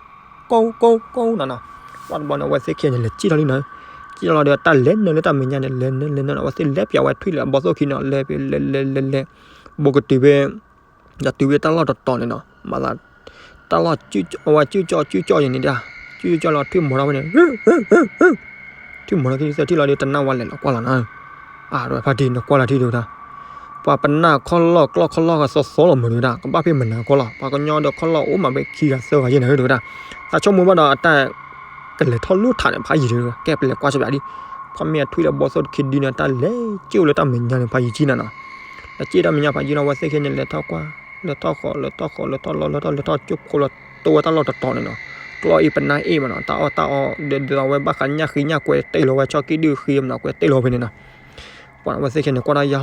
ကိး ကိး ကိးနီၤနီၤ. ပှၢ်တဘျီန့ၣ် အဝဲသ့ၣ်ခဲန့ၣ် လဲၤစံၣ်ထီၣ်လံနီၤ. စံၣ်ထီၣ်လီၤဒီး တၢ်လဲၤနုာ်လၢတၢ်မဲာ်ညါန့ၣ် လဲၤနုာ်လဲၤနုာ် အဝဲသ့ၣ်လဲၤပၠးဝဲထွံၣ်လၢအဘီၣ်သိၣ်ခံနီၤ လဲၤဖဲလဲၤလဲၤလဲၤလဲၤ ဘိးကတုၤဖဲ ဒီးတုၤဖဲတၢ်လီၢ်တတီၤန့ၣ်နီၤ မၤသး တၢ်လီၢ်ကၠူကၠီ အဝဲကၠူကၠီကၠူကၠီယဲန့ၣ်ဒၣ် ကၠူကၠီလီၤထွံၣ်မီၤထီၣ်ဖဲန့ၣ် ထွံၣ်မီၤထီၣ်ခံသၢထံၣ်လီၤဒီး တနၢ်ဝါလဲၤလီၤကွၢ်လီၤနီၤ. အါ တဲဝဲဖါတံၢ် နကွၢ်လီၤထံၣ်တဲဝဲဒၣ် ပှၤပနၢ်ခီၣ်လီၢ်ကျီၢ်ခီၣ်လီၢ်ကသီသီလီၤမုာ်တဲဝဲဒၣ် ကဘၣ်ဖဲမနၤခီၣ်လီၢ် ပှၤကညီဒီးခီၣ်လီၢ်အိၣ်မးဖဲခံဂၤသၢဂၤယဲန့ၣ်တဲဝဲဒၣ်. သးဆိကမိၣ်ဘၣ်ဒီးအတၢ် ကလဲၤထီၣ်လိၣ်ထးန့ၣ် ဖးယံာ်တဲဝဲ ကဲပလဲၤကွၢ်ဆိပၠးဒံး ခီမ့ၢ်အထွံၣ်လၢအဘီၣ်သိၣ်တခံဒုန့ၣ် တၢ်လဲၤစံၣ်အိၣ်လၢတၢ်မဲာ်ညါန့ၣ်ဖးယံာ်ကံနီၤနီၤ. လဲၤစံၣ်တၢ်မဲာ်ညါဖးယံာ်နီၤ အဝဲသ့ၣ်ခဲန့ၣ် လဲၤထီၣ်ကွၢ် လဲၤထီၣ်ဃီၤ လဲၤထီၣ်ဃီၤ လဲၤထီၣ်လီၤ လဲၤထီၣ်လဲၤထီၣ်ကၠိဖိလီၤ တိဝဲတၢ်လီၢ်တတီၤန့ၣ်နီၤ. ကျီၢ်အံၤပနၢ်အ့ၣ်မးနီၤ တၢ်အီၣ်တၢ်အီ ဒ်သိးဝဲဘၣ်ဃးညၣ်ဃ့ညၣ်ကွဲတ့ၢ်လီၤဝဲ ဆီၣ်ကံၣ်ဒုၣ်ဃ့မးနီၤ ကွဲတ့ၢ်လီၤဖဲန့ၣ်နီၤ. ပှၤအဝဲသ့ၣ်ခဲန့ၣ် ကွၢ်တၢ်ယီၤယီၤနီၤ ဘၣ်ဒီး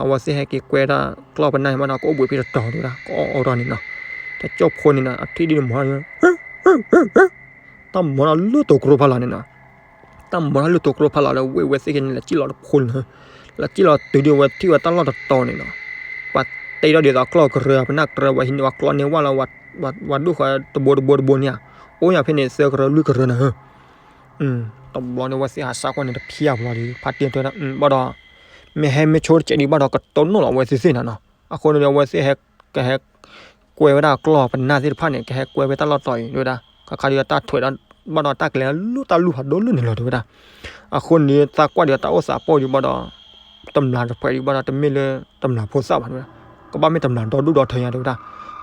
အဝဲသ့ၣ်ဟဲက့ၤကွဲတၢ်ကျီၢ်ပနၢ်မးနီၤ ကအိၣ်ဘှံးဖဲတတီၤတဲဝဲဒၣ် ကအီၣ်အီၣ်တၢ်န့ၣ်နီၤ. တၠိဖိန့ၣ်နီၤ အထွံၣ်ဒုန့ၣ်မီၤ တၢ်မီၤတၢ်လၢတိၤကျိဖးလီၤန့ၣ်နီၤ. တၢ်မီၤတၢ်လၢတိၤကျိဖးလီၤလၢဝ့ၢ်ဝဲသ့ၣ်ခဲန့ၣ် လဲၤစံၣ်လီၤတဖိန့ၣ်နီၤ. လဲၤစံၣ်လီၤတုၤဒုးဝဲထံၣ်ဝဲတၢ်လီၢ်တတီၤန့ၣ်နီၤ. ပှၤတ့ထီၣ်ဒ်သိးကျီၢ်ကရၢ ပနၢ်ကရၢ ပှၤဟံးန့ၢ်ပှၤကျီၢ်န့ၢ်ဝဲလီၤ ပှၤဒိၣ်ဃီတဘိတဘိတဘိန့ၣ်ဧါ. အိၣ်ညါဖဲန့ၣ် သၢကရၢလွံၢ်ကရၢနီၤ. တဘျီန့ၣ် အဝဲသ့ၣ်ဟးဆါကွၢ်န့ၣ်တဖျၢၣ်ဘျီဒီး ဖါတံၢ်တဲဝဲဒၣ် ဘၣ်ဒီး မ့ၢ်ဟဲမ့ၢ်ဆိတစဲးဒံးဘၣ်ဒီး ကတိၢ်နီၣ်လီၤအဝဲသ့ၣ်သ့ၣ်နီၤနီၤ. အဃိန့ၣ်ဒီး အဝဲသ့ၣ်ဟဲ ကဟဲ ကွဲဝဲဒၣ်ကျီၢ်ပနၢ်သ့ၣ်တဖၣ်န့ၣ် ကဟဲကွဲဝဲတၢ်လီၢ်တီၤအံၤ တဲဝဲဒၣ် ခါခါဒီးတၢ်ထွဲးဒီး ဘၣ်ဒီးတၢ်ကလဲၤလူၤတၢ်လူၤဖးဒိၣ်လၢန့ၣ်လီၤ တဲဝဲဒၣ်. အဃိန့ၣ်ဒီး သးကွၢ်ဒီးတၢ်အိၣ်သးပှီၢ်ဒီးဘၣ်ဒီး တမျၢ်တဖှဲးဒီးဘၣ်ဒီး တမ့ၢ်လၢတမျၢ်ဖိသၣ်ဘၣ် တဲဝဲဒၣ်. ကဘၣ်မ့ၢ်တမျၢ်ဒီဒူၣ်ဒီထၢညါ တဲဝဲဒၣ်.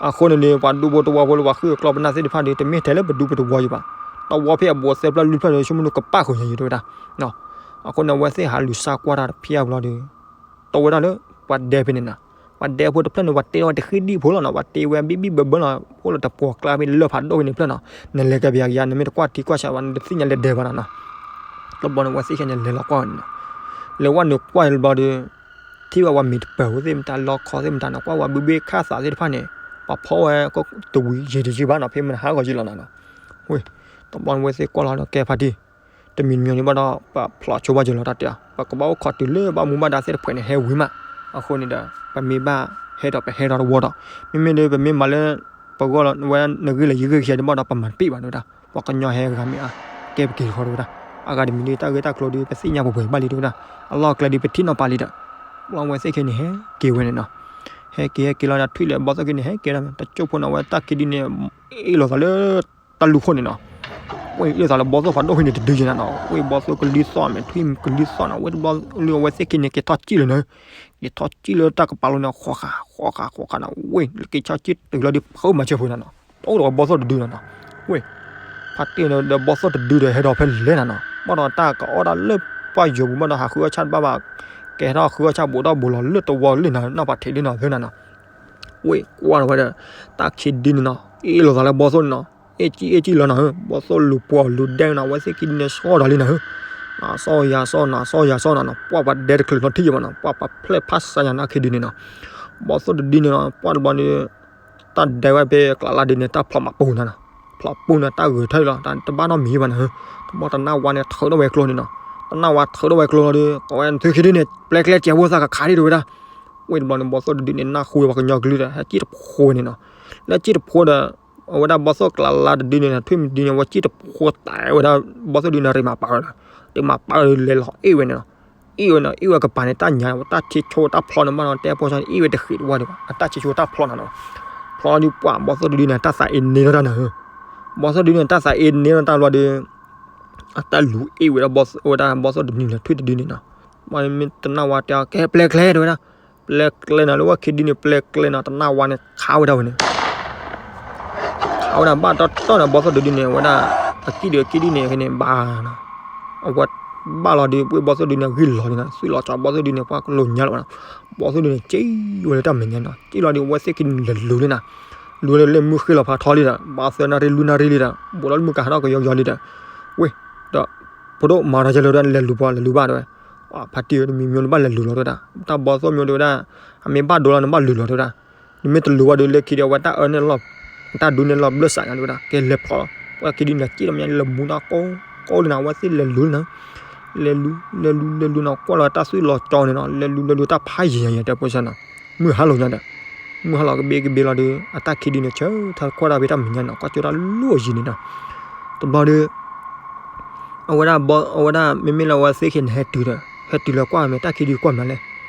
အဃိန့ၣ်ဒီး ပှၤဒူဖိတဝီဖိလၢပှၤဃုကျီၢ်ပနၢ်သ့ၣ်တဖၣ်ဒီး တမ့ၢ်ထဲလၢပဒူပတဝီယံၤဘၣ်. တဝီဖဲအဘူးသၢဖျၢၣ်လွံၢ်ဖျၢၣ်ဒီး ဆိကမိၣ်န့ၣ်ကပၣ်ဃုာ်ညါယံၤ တဲဝဲဒၣ်. အဃိန့ၣ် အဝဲသ့ၣ်ဟးလူၤဆါကွၢ်တၢ်တဖျၢၣ်ဘျီဒီး တိဝဲဒၣ်လၢ ပှၤဒဲဖဲန့ၣ်နီၤ. ပှၤဒဲဖိတဖျၢၣ်န့ၣ် ပှၤတဲဝဲတဃ့ဒံၣ်ဖိလီၤနီၤ. ပှၤတဲဝဲဘံၣ်ဘံၣ်ဘၢဘၢလီၤ. အိၣ်လၢတပှီၢ်ကျါဖဲလၢၢ်ဖးဒိၣ်ဖဲန့ၣ်ဖျၢၣ်နီၤ. နလဲၤကပျးကယၤ နမ့ၢ်တကွၢ်ထံကွၢ်ဆးဘၣ် နတသ့ၣ်ညါလဲၤဒဲးဘၣ်နီၤနီၤ. တဘျီန့ၣ် အဝဲသ့ၣ်ခဲန့ၣ် လဲၤလီၤကွၢ်ဝဲန့ၣ်နီၤ. လဲၤဝဲနုာ်ကွၢ်ဘျီဒီး ထံၣ်ဝဲပှၤမံၤတပၢၤဝဲသ့ၣ်မတၤ လီခီသ့ၣ်မတၤနီၤ ကွၢ်ဝဲဘုဘ့ၣ်ခၣ်သးသ့ၣ်တဖၣ်န့ၣ် ပှၤဖီဝဲတဝံၤယံာ်တယံာ်ဘၣ်နီၤ ဖဲမနဟးဂီၤယံာ်လီၤနီၤနီၤ. ဝ့ၢ် တဘျီန့ၣ်အဝဲသ့ၣ်ကွၢ်လီၤဒီးကဲဖါတံၢ် တမံၤတမံၤန့ၣ်ဘၣ်ဒီး ပဖျိးဆိဘၣ်ယံာ်လီၤတၢ်တဲအီၤ ပကဘၣ်အိၣ်ခိးတုၤလၢဘၣ်မူဘၣ်ဒါသ့ၣ်တဖှဲးန့ၣ် ဟဲဝံၤမး. အဃိန့ၣ်ဒီး ပမ့ၢ်ဘၣ် ဟဲဒီးပဟဲဒီးတဝီဒီး, မ့မ့ၢ်ဒီးပမ့ၢ်မၤလၢ ပဂီၢ်လီၤဝဲ နဂ့ၢ်လၢယဂ့ၢ်ခံဂၤဒ်ဘၣ်ဒီး ပမၤတပ့ၢ်ဘၣ်ဒ်ဝဲဒၣ်, ပှၤကညီဟဲဂၤမ့ၢ်အါ ကဲပက့ၤတခီဒ်ဝဲဒၣ်, အဂၤတမံၤဒ်တၢ်ဂ့ၢ်တၢ်ကျိၤဒ် ပသ့ၣ်ညါပှဲၤပှဲၤဘၣ်လံဒ်ဝဲဒၣ်, အလီၢ်ကျဲဒ်ပထံၣ်နီၤပာ်လံဒီး, လီၤဝဲသ့ၣ်ခံန့ၣ် ဟဲက့ၤဝဲန့ၣ်နီၤ, ဟဲက့ၤဟဲက့ၤလီၤဒီးထွံၣ်လၢဘီသိၣ်ခံန့ၣ် ဟဲက့ၤလီၤ တကၠိၢ်ဖိန့ၣ် အဝဲတၢ်ခံဒ်န့ၣ် အ့ၣ်လိာ်သးလၢ တၢ်လူၢ်ခိၣ်န့ၣ်နီၤ, ဝဲအ့ၣ်လိာ်သးလၢဘီသိၣ်ဖးဒိၣ်ဖဲန့ၣ်တဒုယဲၢ်နၤနီၤ, ဝဲဘီသိၣ်ကလံၤသီၣ်မ့ၢ်ထွံၣ်ကလံၤသီၣ်နီၤ, ဝဲတဘျီလၢအဝဲသ့ၣ်ခံန့ၣ် က့ၤထီၣ်စံၣ်လၢၤနၤ, က့ၤထီၣ်စံၣ်လၢတၢ်ကပၤလိၤန့ၣ် ဃီဃာ်ဃီဃာ်ဃီဃာ်နီၤ, ဝဲလၢက့ၤထီၣ်စံၣ်တုၤလီၤဒ်ဖုးမၤစၢၤဖိနၤနီၤ, တအိၣ်ဒီးဝဲဘီသိၣ်တဒုနၤနီၤ, ဝဲ ဖါတံၢ်ဒီးဘီသိၣ်တဒုဒီးဟဲဒီးဖဲလဲၣ်နၤနီၤ, ဘၣ်ဒီးတၢ်ကအီၣ်ဒၣ်လၢပှၢ်ယိၤပူၤဘၣ်ဒီး ဟးဃုအီၣ်ဆၣ်တဘၣ်ဘၣ်, ကဲထီၣ်ဃုအီၣ်ဆၣ်ဘူးထီၣ်ဘူးလီၤလၢတဝီလၢနၤနီၤ ပှၤထံးလၢနၤသၢနၤနီၤ, ဝဲကွၢ်ဒီးဝဲဒီး တၢ်ခံဒ်န့ၣ်နီၤ အ့ၣ်လိာ်သးလၢဘီသိၣ်န့ၣ်နီၤ, အ့ၣ်ကံၣ်အ့ၣ်ကံၣ်လီၤနၤဧၢ, ဘီသိၣ်လူၤပှီၢ်လူၤဒဲနၤ အဝဲသ့ၣ်ခံဒ်န့ၣ် ဆီၣ်ဒီးလံနၤဧၢ, နၤဆီၣ်ယၤဆီၣ် နၤဆီၣ်ယၤဆီၣ်နၤနီၤ, ပှၢ်ပှၤဒဲတချုးလီၤထံၣ်ယံၤဘၣ်နီၤ, ပှၢ်ပှၤဖျဲၣ်ဖးစါယၤနၤခံဒ်န့ၣ်နီၤ, ဘီသိၣ်တဒ်န့ၣ်နီၤ ပှၢ်တဘျီန့ၣ် တၢ်ဒဲဝဲဖဲကျးလါဒ်န့ၣ် တၢ်ဖျိးမးပူၤနၤနီၤ, ဖျိးပူၤန့ၣ် တၢ်ဂဲၤထၢၣ်လီၤ တဘၣ်နီတမံၤဘၣ်နၤဧၢ, တဘျီတနၢ်ဝါန့ၣ် ထုးထီၣ်ဝဲကျိန့ၣ်နီၤ, တနၢ်ဝါထုးထီၣ်ဝဲကျိလီၤဒီး ကိးဝဲနသုခံဒ်န့ၣ် ပျဲကျဲကဲဖိသၣ်ကခးဒံးတဝဲဒၣ်, ဝဲတဘျီန့ၣ် ဘီသိၣ်တဒ်န့ၣ် နၢ်ဟူဝဲပှၤကညီကလုၢ်ဒီး ဟဲစံၣ်တဖိဝဲန့ၣ်နီၤ, လၢစံၣ်တဖိဒီး အဝဲဒၣ်ဘီသိၣ်ကျးလါတဒ်န့ၣ် ထွံၣ်မံၤဒ်န့ၣ် ဝဲစံၣ်တဖိတဲဝဲဒၣ် ဘီသိၣ်ဒ်န့ၣ် ရ့မးပာ်ဝဲနီၤ, ရ့မးပာ်ဝဲလဲၤလီၤအ့ၣ်ဝဲန့ၣ်နီၤ, အ့ၣ်ဝဲနီၤ အ့ၣ်ဝဲကပၤန့ၣ် တၢ်ညါဝဲ တၢ်ထံဆိတၢ်ဖျီန့ၣ် ဘၣ်နီၤ တဲဖိဆါန့ၣ်အ့ၣ်ဝဲတဃ့းတဝၢ်ဒံးဘၣ် အတၢ်ထံဆိတၢ်ဖျီနီၤနီၤ, ဖျီဒ်ပှၢ်ဘီသိၣ်တဒ်န့ၣ် တၢ်သးအ့န့ထီၣ်တၢ်နၤဧၢ, ဘီသိၣ်တဒ်န့ၣ် တၢ်သးအ့န့ထီၣ်တၢ်ဘျီဒီး အတၢ်လူၤအ့ၣ်ဝဲဒၣ်ဝဲဒၣ်ဘီသိၣ်တဒ်န့ၣ် ထွံၣ်တဒ်န့ၣ်နီၤ, မ့ၢ်တနၢ်ဝါတဲအီၤ ကဲပျဲကျဲတဲဝဲဒၣ်, ပျဲကျဲနီၤ လၢဝဲခံဒ်န့ၣ် ပျဲကျဲနီၤ တနၢ်ဝါန့ၣ် ခးဝဲဒၣ်ဝဲန့ၣ် ခးဝဲဒၣ်ဘၣ်တီတီန့ၣ် ဘီသိၣ်တဒ်န့ၣ် အဝဲဒၣ် အကံၣ်ဒုးအကံၣ်ဒ်န့ၣ် ဖဲန့ၣ် ဘၣ်နီၤ, အဝဲဘၣ်လီၤဒီး ပှ့ၢ်ဘီသိၣ်တဒ်န့ၣ် ဂံၢ်လီၤလံနီၤ, သွံၣ်လီၤကၠီ ဘီသိၣ်တဒ်န့ၣ် ပှၢ်ကလိာ်ညါလီၤဘၣ်နီၤ, ဘီသိၣ်တဒ်န့ၣ် က့ၤဝဲလၢတၢ်မဲာ်ညါနီၤ, က့ၤလီၤဒီး အဝဲသ့ၣ်ခံန့ၣ် လဲၤလူၤလံနီၤ, လူၤလၢလၢမုၢ်ဃ့လီၤဖးထီလံဒီး ဘၣ်သၢနၣ်ရံၣ်လွံၢ်နၣ်ရံၣ်လံဒီး ဘူးလီၤလၢမုၢ်ကဟးထီၣ်ကယီကယီလံဒီး ဝ့ၢ် ဒီး ဖိဒိၣ်မၤတၢ်ကဲလၢၤဒီး လဲၤလူၤပှၤလဲၤလူၤဘၣ်တဲဝဲ, ဖါတံၢ်ဧၢ တမံၤမံၤနဘၣ်လဲၤလူၤလီၤတဲဝဲဒၣ်, တၢ်ဘီသိၣ်မံၤတဲဝဲဒၣ်, အမ့ၢ်ဘၣ်ဒိလီၤနဘၣ်လူၤလီၤတဲဝဲဒၣ်, နမ့ၢ်တလူၤဘၣ်ဒီး လၢခံဒီးအဝဲတၢ်အၢန့ၣ်လီၤ, တၢ်ဒူန့ၣ်လီၤဘျၢၣ်စးညါတဲဝဲဒၣ်, ကဲလဲၤဖျိးလီၤ, ပှၤခံဒ်န့ၣ် က့ၤလီၤမ့ၢ်ညါ လဲၤမူတၢ်ကိးကိးလံနီၤ, အဝဲသ့ၣ်လဲၤလူၤလံနီၤ, လဲၤလူၤ လဲၤလူၤ လဲၤလူၤနီၤ ကွၢ်လီၤတၢ်သွံၣ်လီၤကၠီန့ၣ်နီၤ, လဲၤလူၤ လဲၤလူၤတၢ်ဖးယံၤယံၤယံၤတဲဖိဆါနီၤ, မုၢ်ဟါလီၤညါဒီး မုၢ်ဟါလီၤကဘ့ကဘ့လီၤဒီး အတၢ်ခံဒ်န့ၣ် ဆၢထၢၣ်ခွဲးတၢ်ဖဲတၢ်မဲာ်ညါနီၤ, ကွၢ်ကၠိတၢ်လိၣ်ယံၤန့ၣ်နီၤ, တဘျီဒီး အဝဲဒၣ်ဘီ အဝဲဒၣ်မ့မ့ၢ်လၢအဝဲသ့ၣ်ခံန့ၣ် ဟဲတုၤဒီး ဟဲတုၤလၢကွၢ်မ့ၢ်တၢ်ခံဒ်ကွၢ်မနုၤလဲၣ်,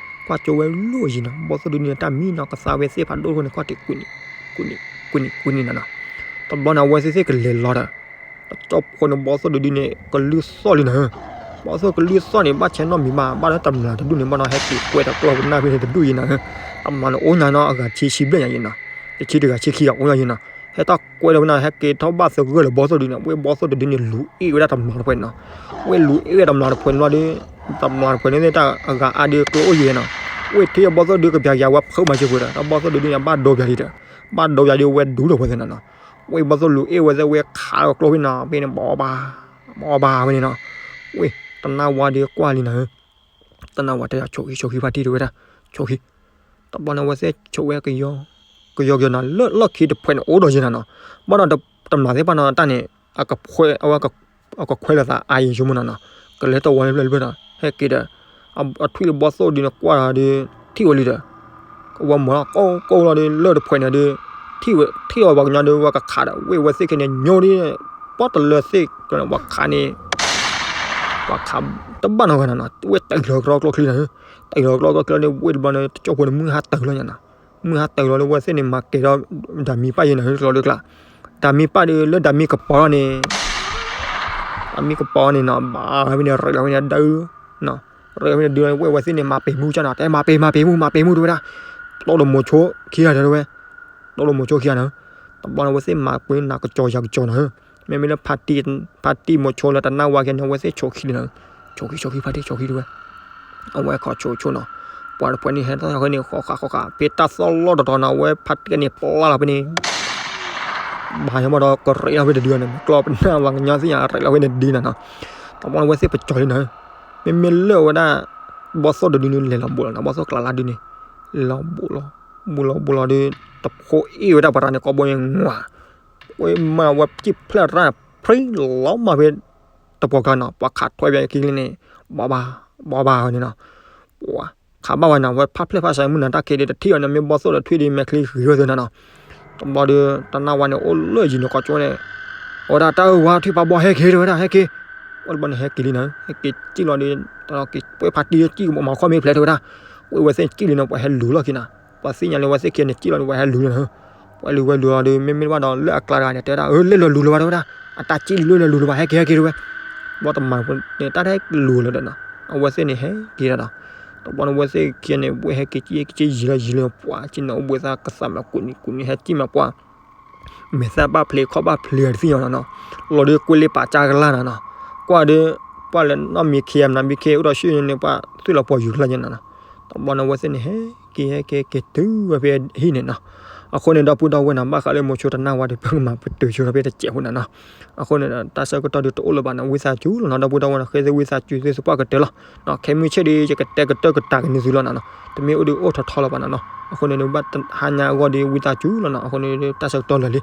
ကွၢ်ကၠိဝဲလိၣ်ယံၤနီၤ, ဘီသိၣ်ဒ်န့ၣ်တၢ်မံနီၤ, ကသါဝဲသ့ၣ်ဖးဒိၣ်တခိၣ်န့ၣ် ကွၢ်တ့ၢ် ကွၢ်န့ၣ် ကွၢ်န့ၣ် ကွၢ်န့ၣ်နီၤနီၤ, တဘျီန့ၣ် အဝဲသ့ၣ်သ့ၣ်ကလဲၤလီၤဒီး တကၠိဖိန့ၣ် ဘီသိၣ်ဒ်န့ၣ် ကလုၢ်သီၣ်လံနီၤဧၢ, ဘီသိၣ်ကလုၢ်သီၣ်န့ၣ် ဘၣ်ဆဲနီတမံၤဘၣ်, ဘၣ်လၢတမျးတဒူၣ်န့ၣ် ဘၣ်ဒီးဟဲက့ၤကွဲဒီးကျီၢ်ကနၣ်ဖဲန့ၣ်တဒူၣ်အံၤနီၤဧၢ, တမျးန့ၣ်အိၣ်ညါနီၤ အဂၤဆံဆံဘျဲၣ်ညါအံၤနီၤ, တဆံတဂၤဆံခံဂၤအိၣ်ညါအံၤနီၤ, ဟဲတၢ်ကွဲဒီးဝဲန့ၣ် ဟဲက့ၤထီၣ်ဘၣ်သဂၢၢ်လၢဘီသိၣ်ဒ်န့ၣ်, ဝ့ၢ်ဘီသိၣ်တဒ်န့ၣ် လူၤအ့ၣ်ဝဲဒၣ်တမျးတဖှဲးန့ၣ်နီၤ, ဝ့ၢ်လူၤအ့ၣ်ဝဲတမျးတဖှဲးန့ၣ်လီၤဒီး တမျးတဖှဲးန့ၣ်သ့ၣ်တၢ်အဂၤအါဒီးကျိအိၣ်ယံၤနီၤ, ဝ့ၢ်ထံၣ်အဘီသိၣ်ဒ်ကပျးကယၤဝဲဖုးမၤစၢၤပှဲၤဒီး တၢ်ဘီသိၣ်ဒ်န့ၣ် အဘၣ်ဒိပျးလံဒီး ဘၣ်ဒိပျးဒီးဝဲဒူလီၤပှဲၤသ့ၣ်နီၤနီၤ, ဝ့ၢ်ဘီသိၣ်လူၤအ့ၣ်ဝဲသ့ၣ်ဝဲခးလီၤကျိဖဲနီၤ ဖဲန့ၣ် ဘီဘၣ် ဘီဘၣ်ဝဲန့ၣ်နီၤ, ဝ့ၢ် တနၢ်ဝါဒီးကွၢ်လံနီၤဧၢ, တနၢ်ဝါတဲ ဆိၣ်ဃံဆိၣ်ဃံဖါတံၢ်တဲဝဲဒၣ်, ဆိၣ်ဃံ, တဘျီန့ၣ်အဝဲသ့ၣ်ဆိၣ်ဝဲကယီ ကယီကယီနီၤ, လၢလီၢ်ခံတဖှဲးန့ၣ်အိၣ်ဒီးယဲနီၤနီၤ, ဘၣ်ဒီးတမျးသ့ၣ်တဖၣ်နီၤ တၢ်န့ၣ် အကခွဲးလီၤသးအါယံၤဆိကမိၣ်နီၤနီၤ, ကလဲၤတဝီလၢပျၢၤလၢပျၢၤနီၤ, ဟဲက့ၤဒီး အထွံၣ်လၢဘီသိၣ်ဒ်န့ၣ်ကွၢ်ဒီး ထံၣ်ဝဲလံဒီး ဝဲမၤလီၤကိးကိးလီၤဒီး လၢတဖှဲးန့ၣ်ဒီး ထံၣ်ဝဲ ထံၣ်အီၤပှၤကညီဒီး ဝဲကခးဒီး ဝ့ၢ်ဝဲသ့ၣ်ခဲန့ၣ် ညိဒ် ပီၣ်တလၢသ့ၣ်က ပှၤခးန့ၣ် ပှၤခးတဘၣ်နီတဂၤနီၤနီၤ, ဝ့ၢ်တ့ၢ်လီၤကရီကျိချံနီၤ, တ့ၢ်လီၤကရီကျိချံန့ၣ် ဝ့ၢ်တဘျီန့ၣ် တကၠိဖိန့ၣ် မုၢ်ဟါတ့ၢ်လီၤညါနီၤ, မုၢ်ဟါတ့ၢ်လီၤလၢဝဲသ့ၣ်န့ၣ် မၤကဲၤထီၣ် ဓာတ်မီး ပၣ်ယဲနီၤ ကျီဒ်ကျါ, ဓာတ်မီး ပၣ်ဒီး လၢ ဓာတ်မီး ကပီၤန့ၣ် ဓာတ်မီး ကပီၤန့ၣ်နီၤ ဘၣ်ဝဲန့ၣ် ရဲၣ်လီၤဝဲန့ၣ်ဒၢ ရဲၣ်လီၤဝဲန့ၣ်ဒုး ဝ့ၢ်ဝဲသ့ၣ်န့ၣ် မၤပ့ၤမူကၢ်နီၤ, တဲမၤပ့ၤ မၤပ့ၤမူ မၤပ့ၤမူ တဲဝဲဒၣ်, တိၢ်လိာ်မိၤဆိခံဂၤတဲဝဲ, တိၢ်လိာ်မိၤဆိခံဂၤနီၤ, တဘျီန့ၣ် ဝဲသ့ၣ်မၤပ့ၤနၤကစီၤယၤကစီၤနီၤ, မ့မ့ၢ်လၢဖါတံၢ်မိၤဆိလၢတနၢ်ဝါကဲန့ၣ် အဝဲသ့ၣ်ဆိၣ်ခံလံနီၤ, ဆိၣ်ခံ ဆိၣ်ခံ ဖါတံၢ် ဆိၣ်ခံတဲဝဲ, အဝဲခီဆိဆိနီၤ, ပှၤတဖှဲးန့ၣ် ဟဲထီၣ်ဟဲန့ၣ် ဃီဃာ်ဃီဃာ် ဖဲတၢ်သီၣ်လီၢ်တတီၤနီၤ အဝဲဖါတံၢ်န့ၣ် ပျၢ်လီၤဖဲန့ၣ် ဘၣ်ယီၤဘၣ်ဒီး ကရဲးလီၤဖဲတဒုန့ၣ် ကျီပနၢ်ဝဲကညီသ့ၣ်ညါ ရဲးလီၤဖဲန့ၣ်ဒ်နီၤနီၤ, တဘျီန့ၣ် အဝဲသ့ၣ်ပကၠီၤလံနီၤ, မ့မ့ၢ်လၢဝဲဒၣ် ဘီသိၣ်တဒုန့ၣ် လဲၤလီၤဘူးလီၤနီၤ, ဘီသိၣ်ကျးလါဒုန့ၣ် လဲၤလီၤဘူးလီၤ, ဘူးလီၤဘူးလီၤဒီး တဖိအ့ၣ်ဝဲဒၣ်ပှၤတၢ်န့ၣ် ကိးဘိန့ၣ် ငွၢ်, ဝဲမၤဝဲစံၣ်ဖျဲၣ်ရၣ် ဖှံလီၤမၢ်ဖဲ တပှီၤကါနီၤ, ပှၤခးထွဲပှၤခံကျိန့ၣ် ဘီဘၣ် ဘီဘၣ်ဝဲန့ၣ်နီၤ, ပှၤ ခးဘၣ်ဝဲနၤ ဝဲဖးဖျဲၣ်ဖးစးမုၢ်နၤတၢ်ခံးဒီး တထံၣ်အီၤန့ၣ် မ့ၢ်ဘီၣ်သိၣ်ဒီးထွံၣ်ဒီး မဲာ်ချံဂ့ၤဝဲသ့ၣ်နၤနီၤ. တဘျီဒီး တနၢ်ဝါန့ၣ် အိၣ်လၢယံၤန့ၣ် ကိးကၠိန့ၣ် အဝဲဒၣ် တၢ်အၢဝါ ထွံၣ်ဖးဘီၣ် ဟဲက့ၤ တဲဝဲဒၣ် ဟဲက့ၤ. အတဘျီန့ၣ် ဟဲက့ၤလံနၤ, ဟဲက့ၤစံၣ်လီၤဒီး တၢ်လီၤက့ၤ ပှဲၤဖးတံၢ်စံၣ်ကမၤခီၣ်မ့ၢ်ဖျဲး တဲဝဲဒၣ်. အဝဲသ့ၣ်စံၣ်လံနီၤ ပှၤဟဲလူၤလီၢ်ခံနၤ. ပှၤသ့ၣ်ညါလၢ အဝဲသ့ၣ်ခံဂၤန့ၣ် စံၣ်လီၤဒီး ပှၤဟဲလူၤလီၤနၤ. ပှၤလူၤဝဲလူၤလီၤဒီး မ့မ့ၢ်ဘၣ်ဒီး လၢအကျါတဂၤန့ၣ် တဲဝဲဒၣ် အၢ လဲၤလီၤလူၤလၢၤဘၣ် တဲဝဲဒၣ်. အတၢ်စံၣ်လံ လၢလီၤလူၤလၢၤဘၣ် ဟဲက့ၤ ဟဲက့ၤ တဲဝဲ. ဘီတမၤန့ၣ် တၢ်တဟဲလူၤလၢၤဒီးနီၤ, အဝဲသ့ၣ်န့ၣ် ဟဲက့ၤဒီးနီၤ. တဘျီန့ၣ် အဝဲသ့ၣ်ခံဂၤန့ၣ် ဝဲဟဲက့ၤစံၣ် ဟဲက့ၤစံၣ် ယံၤလီၤယံၤလီၤ ပှၤစံၣ်နီၤ အိၣ်ဘှံးသးကသးမး ကူးနံၤကူးနံၤ ဟဲစံၣ်မး ပှၤ မဲာ်သၣ်ဘၣ်ဖျ့ ခီၣ်ဘၣ်ဖျ့တသ့ၣ်ညါနီၤနီၤ. လီၤဒီးကွဲးလ့ပာ်ကၢ်ကလၢ်နီၤနီၤ. ကွၢ်ဒီး ပှၤလဲၤနီၣ်မံၤခံဂၤမနုၤ မံၤခံဂၤအိၣ်ဒီးဆူၣ်န့ၣ် ပှၤသွံၣ်လီၤပှီၢ်ယူၤကလၢ်ညါနီၤနီၤ. တဘျီန့ၣ် အဝဲသ့ၣ်န့ၣ် ဟဲက့ၤ ဟဲက့ၤ က့ၤတုၤဝဲဖဲဟံၣ်န့ၣ်နီၤ. အဃိန့ၣ် ဒီပုၢ်ဒီဝဲၢ်နီၤ ဘၣ်ဃးလၢမိၤဆိတနၢ်ဝါဒီး ပကမၤပတုာ်ဆိဒီးဖဲတစဲးဖိနၤနီၤ. အဃိန့ၣ်ဒီး တၢ်ဆၢကတီၢ်ဒုးတအိၣ်လၢၤဘၣ်နီၤ, ဝံသးစူၤလီၤနီၤ ဒီပုၢ်ဒီဝဲၢ်နီၤ ဃ့သုဝံသးစူၤသုသပှၢ်ကတၢၢ်လီၤ. ခဲမုၢ်ဆ့ၣ်ဒီး ယကတဲကတၢၢ်ကတာ်က့ၤန့ၢ်သုလီၤနီၤနီၤ. တမ့ၢ်အိၣ်ဒီးအိၣ်ထီၣ်ထီလၢၤဘၣ်နီၤနီၤ. အဃိန့ၣ်ဒီး ဘၣ်ဟါညါအဂီၢ်ဒီး ဝံသးစူၤလီၤနီၤ. အဃိန့ၣ်ဒီး တၢ်ဆၢကတီၢ်လၢာ်လံ,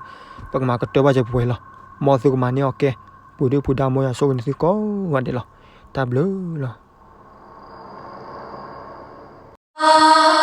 ပကမၤကတၢၢ်ဘၣ်စဲးပှဲၤလီၤ. မ်သုကမၤန့ၢ်အီၣ်ကဲ, ပူၤဒုၣ်ပူၤဒါ မ်ယွၤဆိၣ်ဂ့ၤန့ၢ်သုကိးဂၤဒဲးလီၤ. တၢ်ဘျုးလီၤ.